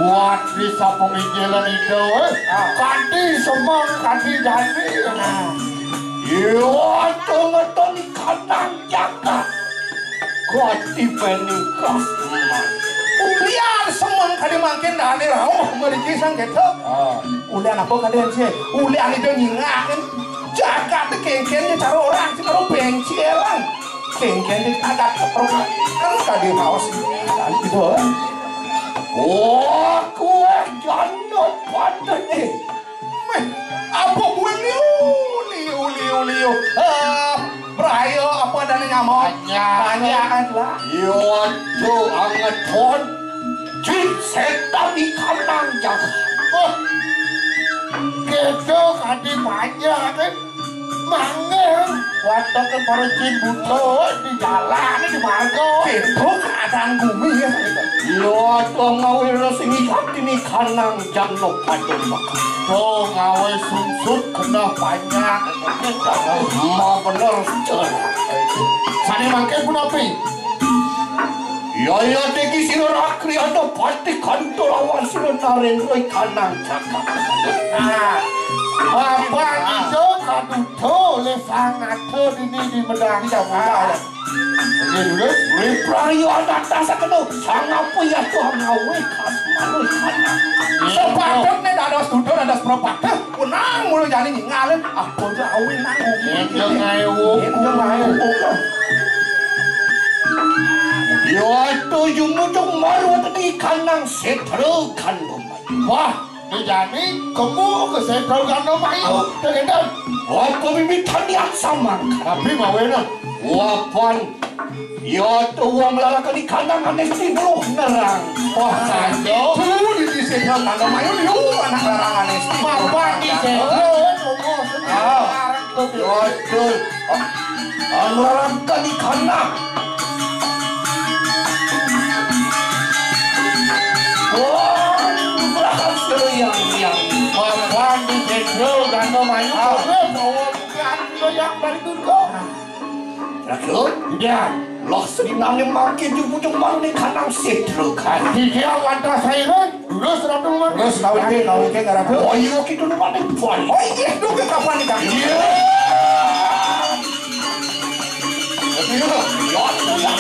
Buat bisa pemikiran itu, eh. Kanthi semeng, kanthi jani. Iya, tungetan kanang jagat. Kuati pening kasman. Ulian semeng kadi mangkin dane rauh mriki Sang Gedhe. Ah. Ulian apa kadi, Cik? Ulian itu nyingakin jagat kengken cara orang sing karo bencilan. Kengken adat keperluan kadi raos. Gitu. Oh, kuwe janda padane. Meh, apa kuwi liu, liu, liu, liu? Ah, Braya apa dane nyamot? Banyak. Banyak kan lah. Yo, aduh, angeton. Jin setan di kandang jaga. Oh. Gitu kan di banyak kan. Mangga. Watak para jin buta di jalan di marga. Gitu keadaan bumi ya. Yo, aduh, ngawira sing ikat ini kanang jano padha makan. Tuh, ngawe sungsut kena banyak. Ma bener secara. Sane mangke punapi? Ya, ya, deki sira rakri ada pati kanto lawan sira Narendra kanang cakap. Nah, Bapak itu kaduto le sangato dini di medang jawa. Nggih, Dulur. Wiprayo anantasaken, sangapuyato ngawe kasmano ikanang. Sepatutne dados dudur, dados prapatih, punang mula jani ngalih, apa gawe nang bumi. Enjeng ae, Wu. Enjeng ae, Wu. Yo, atuh jumujung maru wonten ikanang setra kandhung. Wah, Jani, kemu ke sentral kandhung ayu. Tegendan. Apa mimitan yang sama? Tapi mawena. Wapan. Ya tuh wong lalakan di kandang aneh sih belum nerang. Wah, itu di sentral kandhung ayu, lu anak larangan aneh sih. Mapan di sentral. Ah. Waduh. Anu rangka di kana. Wah, berhasil yang yang. Mapan di sentral kandhung ayu. Ah. Bawa bukan yang dari dulu. Rasul, ya. Loh, sedinane mangke jupujung malu ning kanang sedro kan. Dia wantah saya kan. Terus Ratu Umar. Terus kawike, kawike ngarep. Oh iya, kita lupa nih, Boy. Oh iya, itu ke kapan nih, Kak? Iya. Iya, iya, iya. Iya. Wah, iya.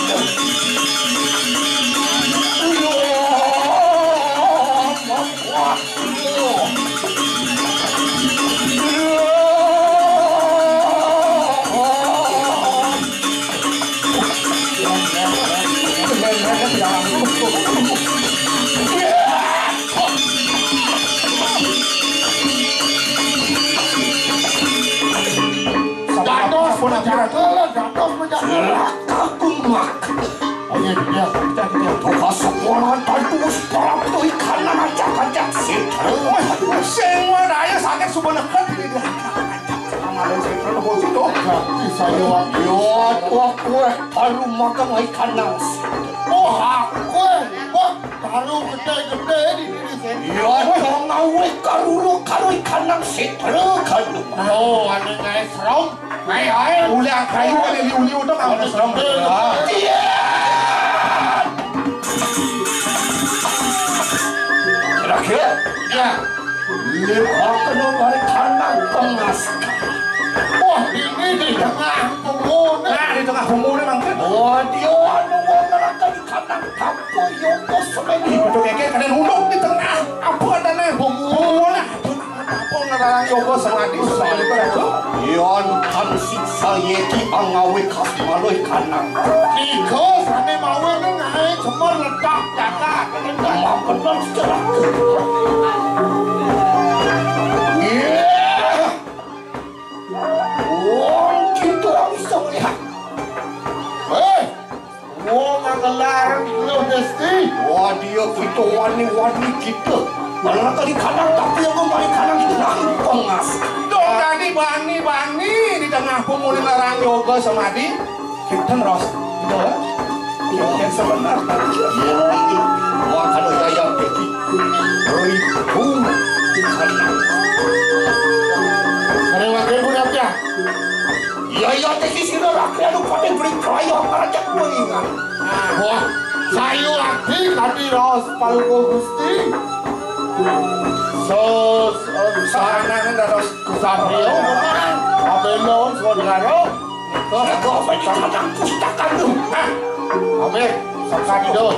Iya. Dados menjadi, dados menjadi. Aku mak. Ayo, dia, dia, dia. Tugas sekolah dan tugas perap tuh ikan anak ajak-ajak sih. Wah, sing wae sakit subaneket ini dia. Amalin sing terus bos itu. Bisa yo. Yo, tuh aku eh, baru makan ikan nang. Oh, aku eh. Wah, baru gede-gede di diri sini. Yo, dong ngawe karulu karo ikan nang setra kan. Oh, ane ngae serem. Ngae ae. Uli akayu kali liu-liu dong ane serem. Iya. Kira-kira. Ya. Lip kena balik kandang pengas. Wah, ini di tengah pemune. Nah, di tengah pemune mangke. Oh, dia anu wong neraka di kandang kampung Yoko Semedi. Betul keke kena nunduk di tengah. Apa adane? Pemune. Apa ngarang Yoko Semedi? Semedi itu. Yon kan siksa yeki angawe kas maluh kandang. Iko sane mawe nang ae cemar ledak jagat. Mampet nang sejarah. Iya. Wong kita ora bisa melihat. Hei, wong nang Gelar Luh Desti. Wah, dia kita wani-wani kita. Malah tadi kadang tapi aku balik kadang kita nangkong as. Dong tadi bani-bani di tengah pemuli larang yoga samadhi. Kita ngeros. Gitu, ya. Yang sebenar. Iya, ini. Wah, kalau Yaya Peki. Ribu. Ada wakil pun apa? Yaya Peki sira rakyat pada beri kaya raja kuningan. Wah, sayu ati tadi raos Paluko Gusti. Sos, sos, sarana dados kusatria. Abelo, saudara. Sos, kok pencatatan pustaka tuh. Hah? Amin. Sakadi do.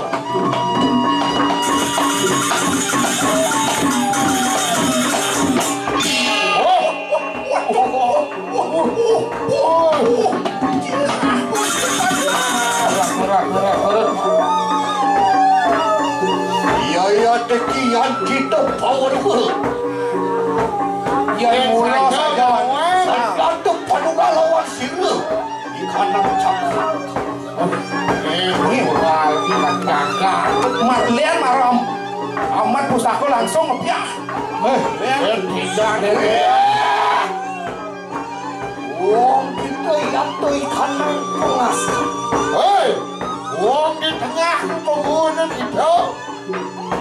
Oh. Iya, iya, tekian kita power. Ya, mula saja. Saja tuh paduka lawan sila. Di kanan cakra. Eh, ini ora iki kagak. Mat lian marom. Amat pustaka langsung ngebyah. Eh, eh, tidak deh. Wong kita yang tuh ikan nang pengas. Hei, wong di tengah pembunuh kita.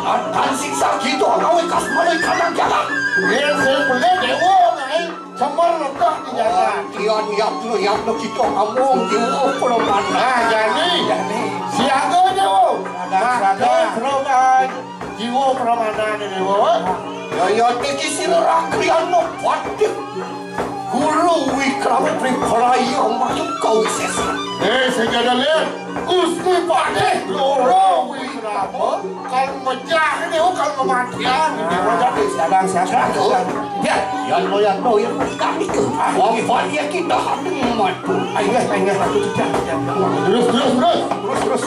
Atan siksa gitu, kau ikas mana ikan nang jalan. Dia sing boleh dewa, ngai. Cemar ledah di jagat. Kian yapno, yapno kita ngomong di pramana. Nah, jadi. Jadi. Siaga, Dewa. Siaga, siaga. Makan, serokan. Jiwa pramana, Dewa. Ya, ya, teki sira rakriano, waduh. Guru Wikrama Pripraya, mayu kau sesa. Eh, sing ada lihat. Gusti Patih Loro Wikrama, kal mejah ini, oh, kal kematian. Nah, jadi siadang, siadang, siadang. Ya, ya, no, ya, no, ya, kami ke. Wah, Pak, ya, kita hati mati. Ayo, ayo, ayo, tidak, tidak, tidak. Terus, terus, terus. Terus, terus.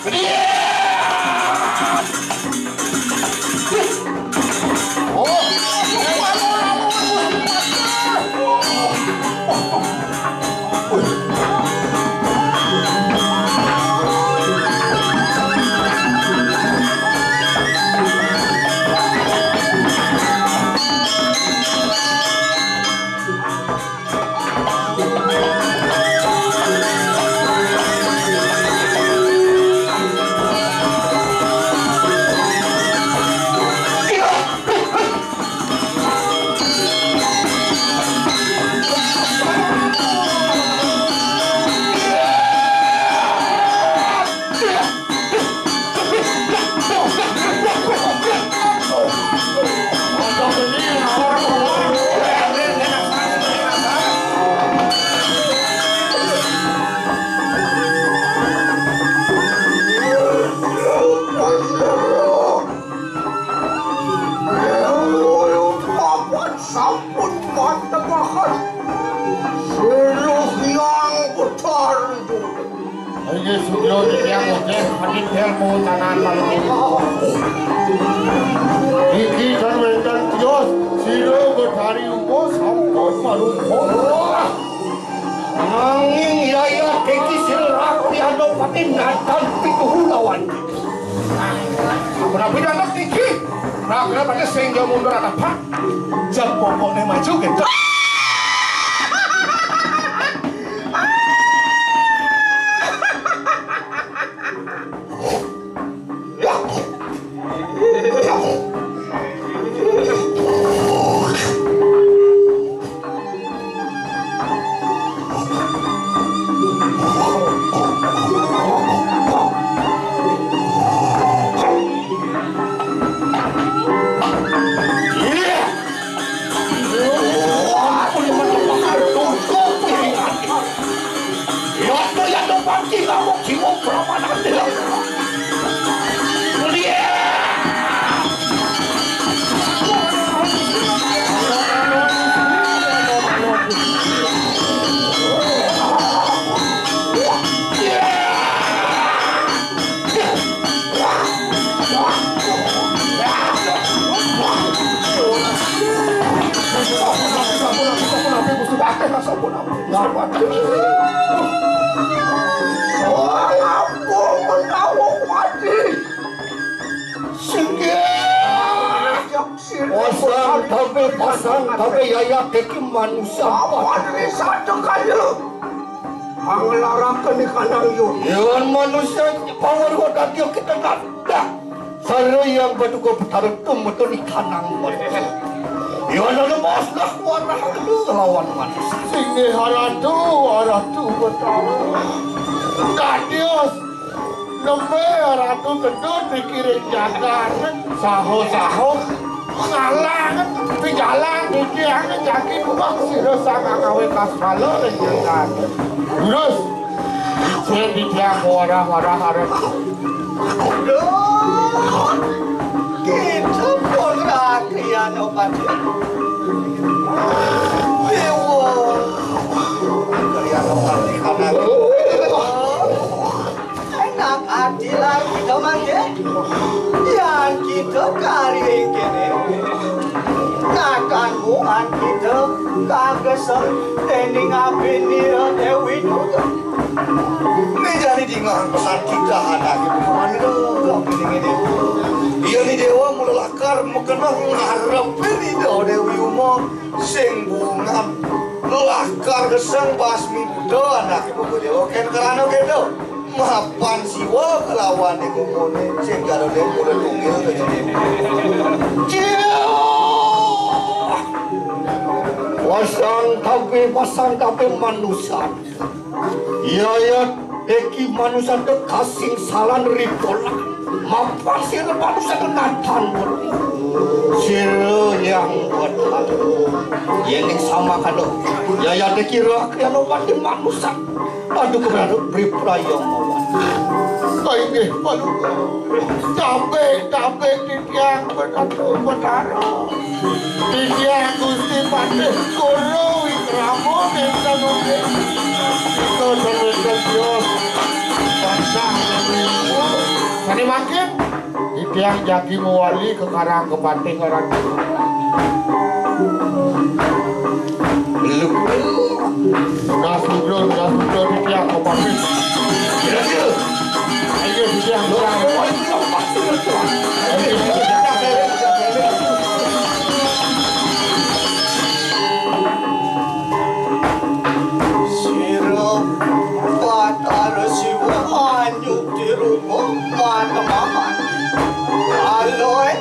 Iya. Sampun mantep, Seluh Hyang Betari. Inggih, Surya titiang Bocah, Adit Helmo Tanan Maluku. Iki kan wénten tios, sira Betari Uma sampun marupa. Nanging Yaya Deki Sira Rakriana Pati Natan Pituhu lawan. Menawi dados niki, Rakriana Pati sing ya mundur atapak. Jam pokokne maju gitu. Pakai rasa pun apa? Nggak apa-apa. Oh, aku menawa wadi. Singgih. Pasang tapi, pasang tapi, yaya teki manusia. Apa ini satu kaya? Anglaraken ikanang yu. Yan manusia power kok dadi kita nanda. Saya yang berduka betara tum betul ikanang. Yan ada bos lah warah itu lawan manusia. Singgih Ratu, Ratu Betara. Dadios. Nembe Ratu Tedun dikiring jagat, saho-saho ngalang, pijalan dikiang jagi buah sira sang ngawe kasmala ring jagat. Terus, yen dikiang warah-warah arep. Duh, kita pun rakyat obat. Dewa. Rakyat obat di kanan. Enak ati lah kita mangke. Yan kita kari kene. Nakan buhan kita kagesel dening abini Dewi Duta. Mejani dingan pesan kita anake buhan ida abini ngene. Iya ni dewa mula lakar mekena ngarepe ida Dewi Uma sing bungan lakar gesang basmi buta anake buka dewa ken karana kedo. Mapan siwa kelawan ing umune sing garane mula tunggil kejene. Ciah! Pasang tapi, pasang tapi manusan. Yayat eki manusan de kasing salan ripola. Mapan sira manusan de natan. Sira yang buat. Yening sama kado. Yayat eki rak yang mati manusan. Aduh, keberadu Priprayomo. Inggih, Palungguh. Tabik, tabik titiang Betara. Titiang Gusti Patih Kolo Wikrama nenten ugi. Kita sami setia tansah. Sane mangkin Titiang jagi mewali ke Karang Kepatih Karang. Belum. Sudah sudah, sudah sudah, titiang kepatih. Kira-kira. Ayo, titiang, titiang. Ayo, titiang. Sira Batara Siwa anyuti rupa matemahan. Aloe.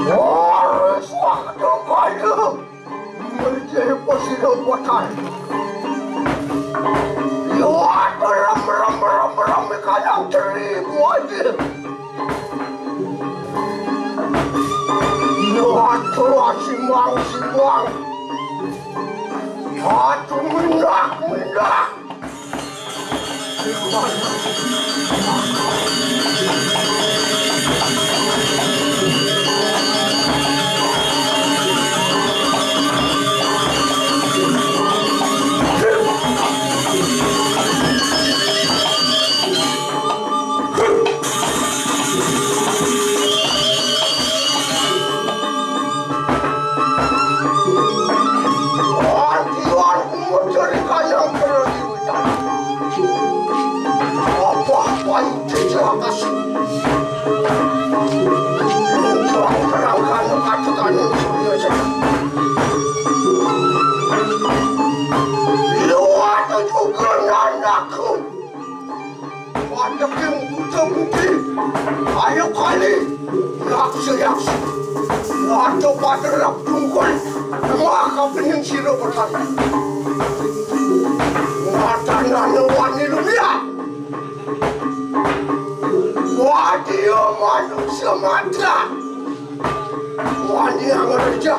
Waris waktu kaya menjadi presiden buatan. Yo, rem, rem, rem, rem, kaya seribu aja. Yo, aduh, simang, simang. Aduh, mindah, mindah. Luar juga anakku. Yakin buta buti. Ayo kali. Yaksa, yaksa. Ada pada rap tungkol. Maka pening sira petani. Mata nana wani lumia. Wadio manusia mata. Wani yang rejak.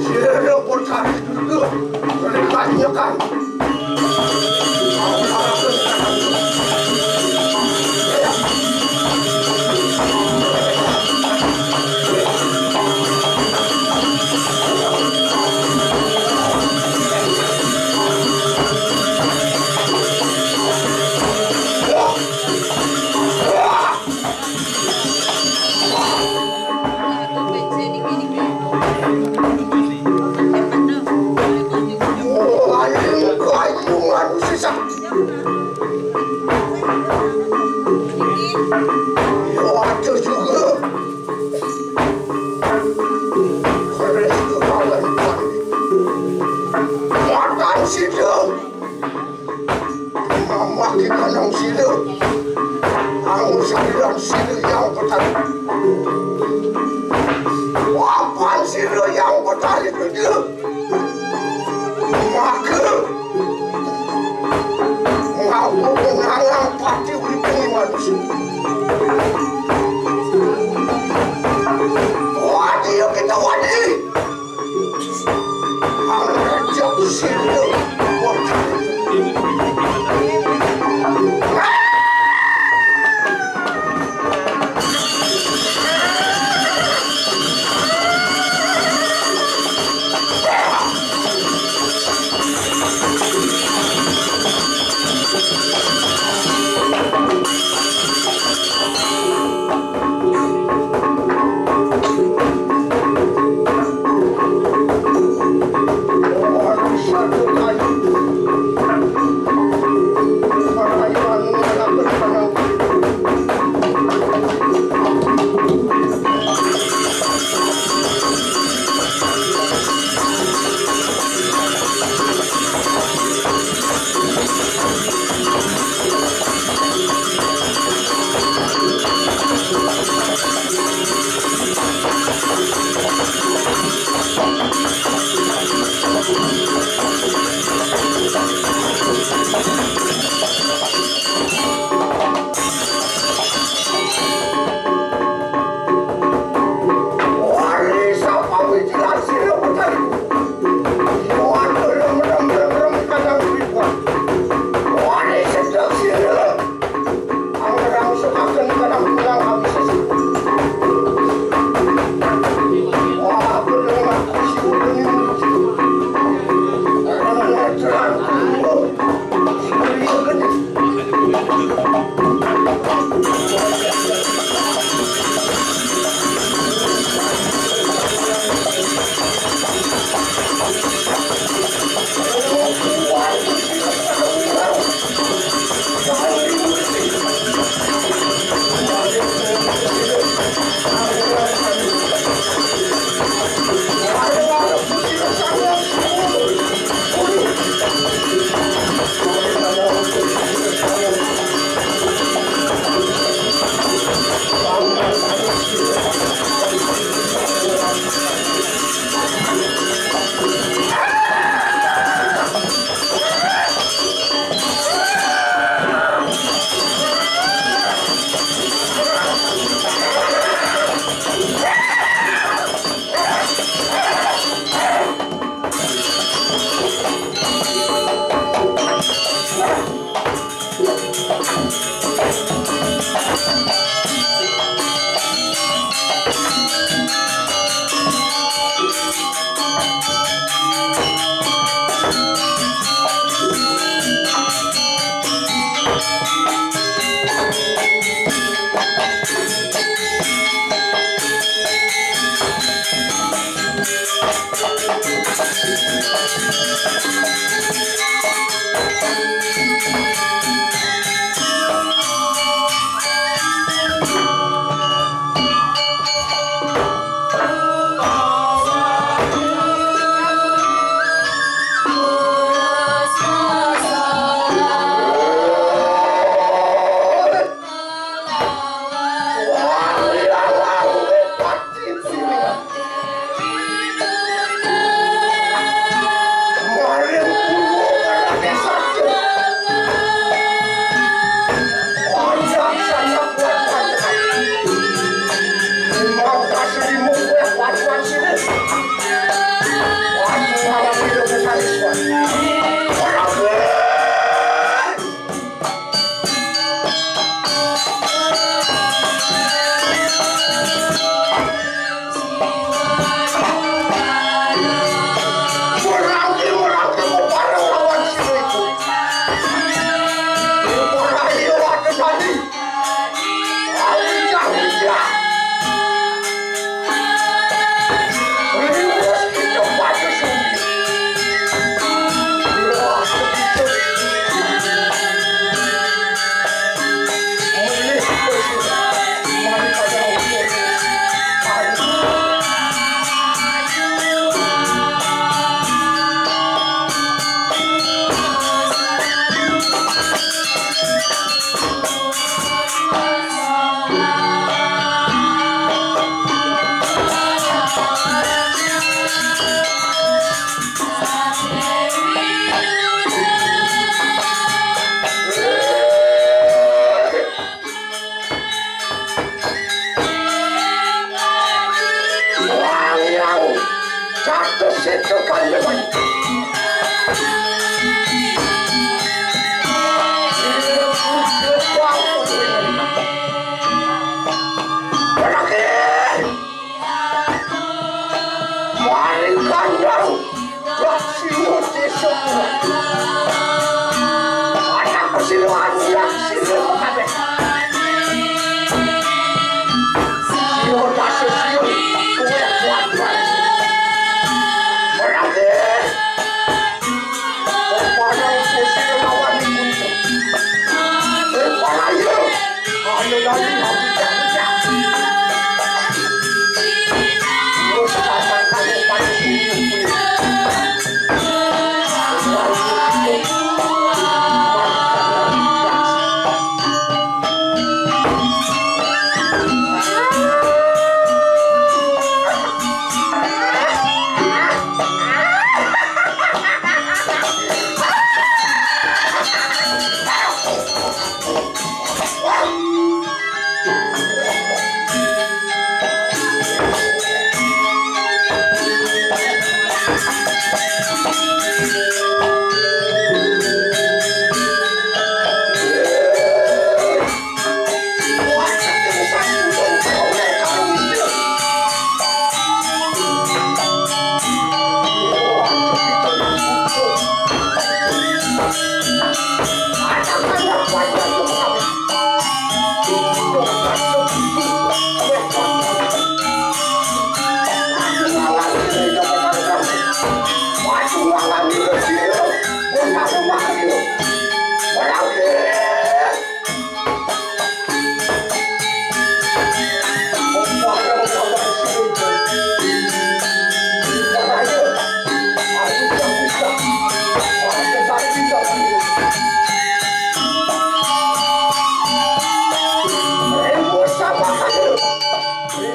Sira petani dulu. Mereka nyekan. Makan situ. Mamaki kanang sila. Ang sila sila yang petani. Wapan sila yang petani kerja. Maka ngaku menangang pati urip ini manusia. Wadi kita wadi.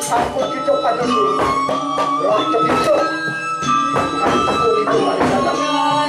Sampun kita pada dulu. Roh kita. Kan takut itu mari dalam.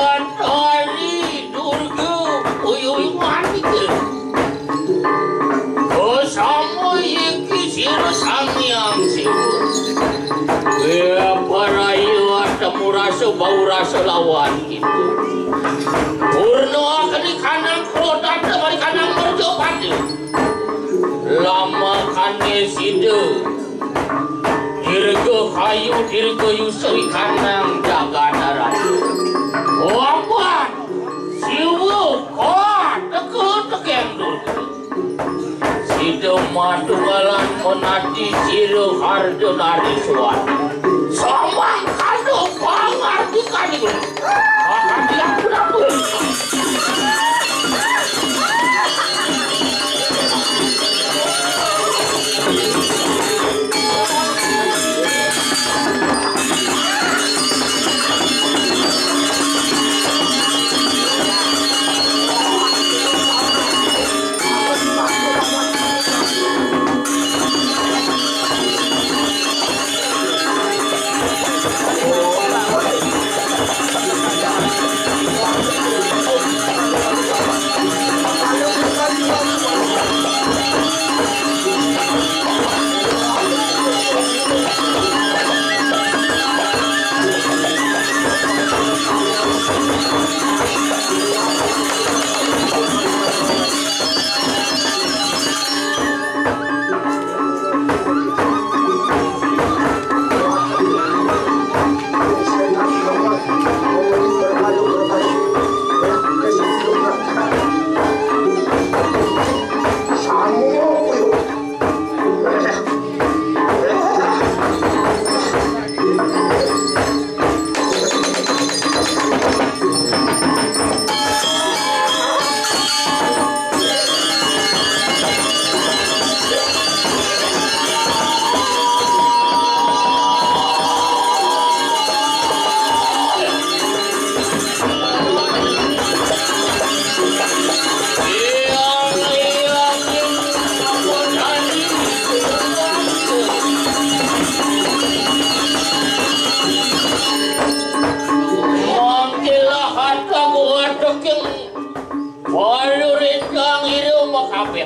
Batari Durga, uyuh-uyuhan iki. Kosama iki sira Sang Hyang Siwa. Ya, paraya atemu rasa bau rasa lawan kita. Purna keni kanang krodata mari kanang merjapati. Lamakane sida Dirga kayu, dirga yusa ikanang jagat raya. Wamban Siwa, koa teka tekeng durga. Sida matunggalan menati sira harda nariswati. Samang kada pangartikan iku. Akan diampun-ampun.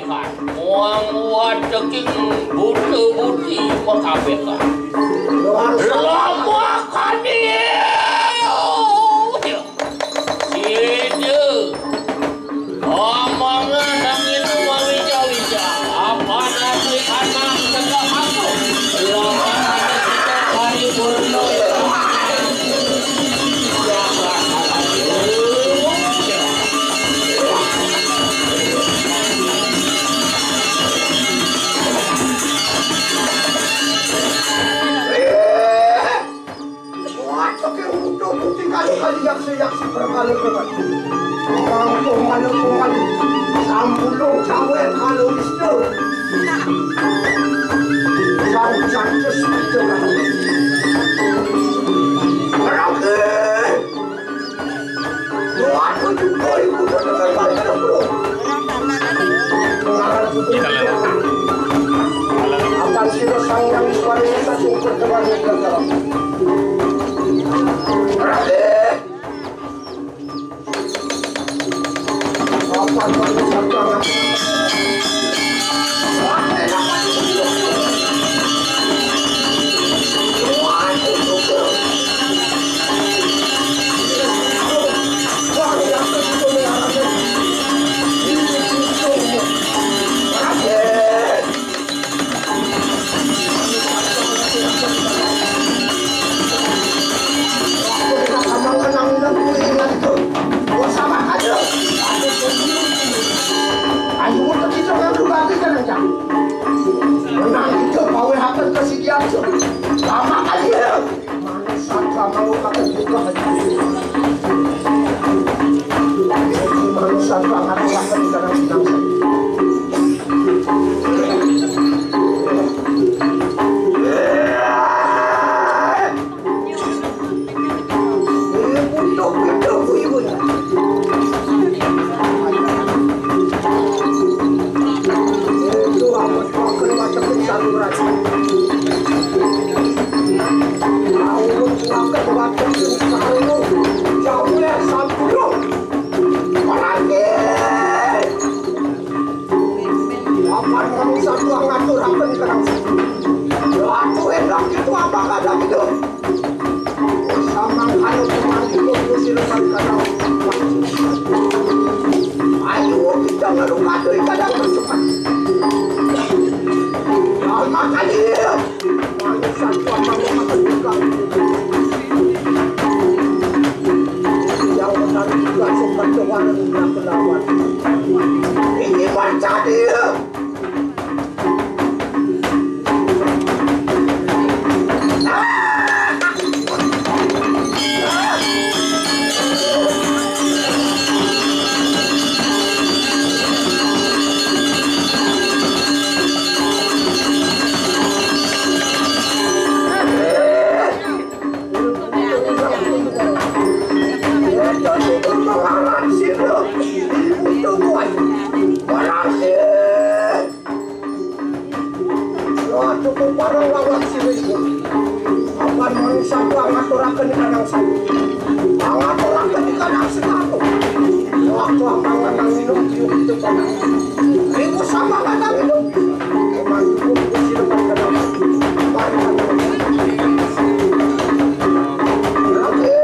Wong wateking buta-buti makabeh. Lama kani. Sida omongan angin mawica-wica. Apa nanti anak tegak aku? Lama hari purno. Waduh, ke utuh putih kayu kali yaksi-yaksi berkali-kali. Orang tuh malu tuh malu. Sampulung cawe kalau istu. Jauh jatuh seperti orang. Orang ke Menang itu pawehaken kesidian. Lama aja. Manusia sama lu kata juga aja. Manusia sama aku akan dalam bangsa. Apan kamu satu ngaturaken kenang. Aduh, enak itu apa kadang itu? Samang kalau pemangku kursi lebar kadang. Ayo kita ngeluh kadang bercepat. Ya, makanya. Ini baca dia. Cukup para lawan sirih. Apan manusia ku ngaturaken kanang sami. Ngaturaken kanang sekato. Waktu amangan nang minum, tiup itu kanang. Ribu sama kanang minum. Emang cukup ku siluman kanang. Oke.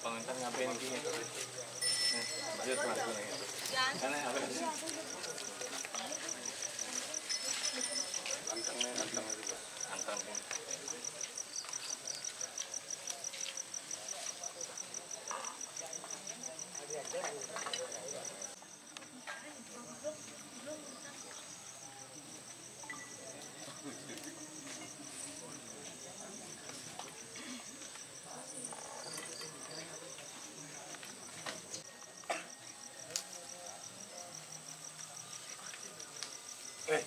Pengantin ngapain gini? Lanjut, lanjut. Karena apa? Anteng nih, anteng juga. Anteng. Eh,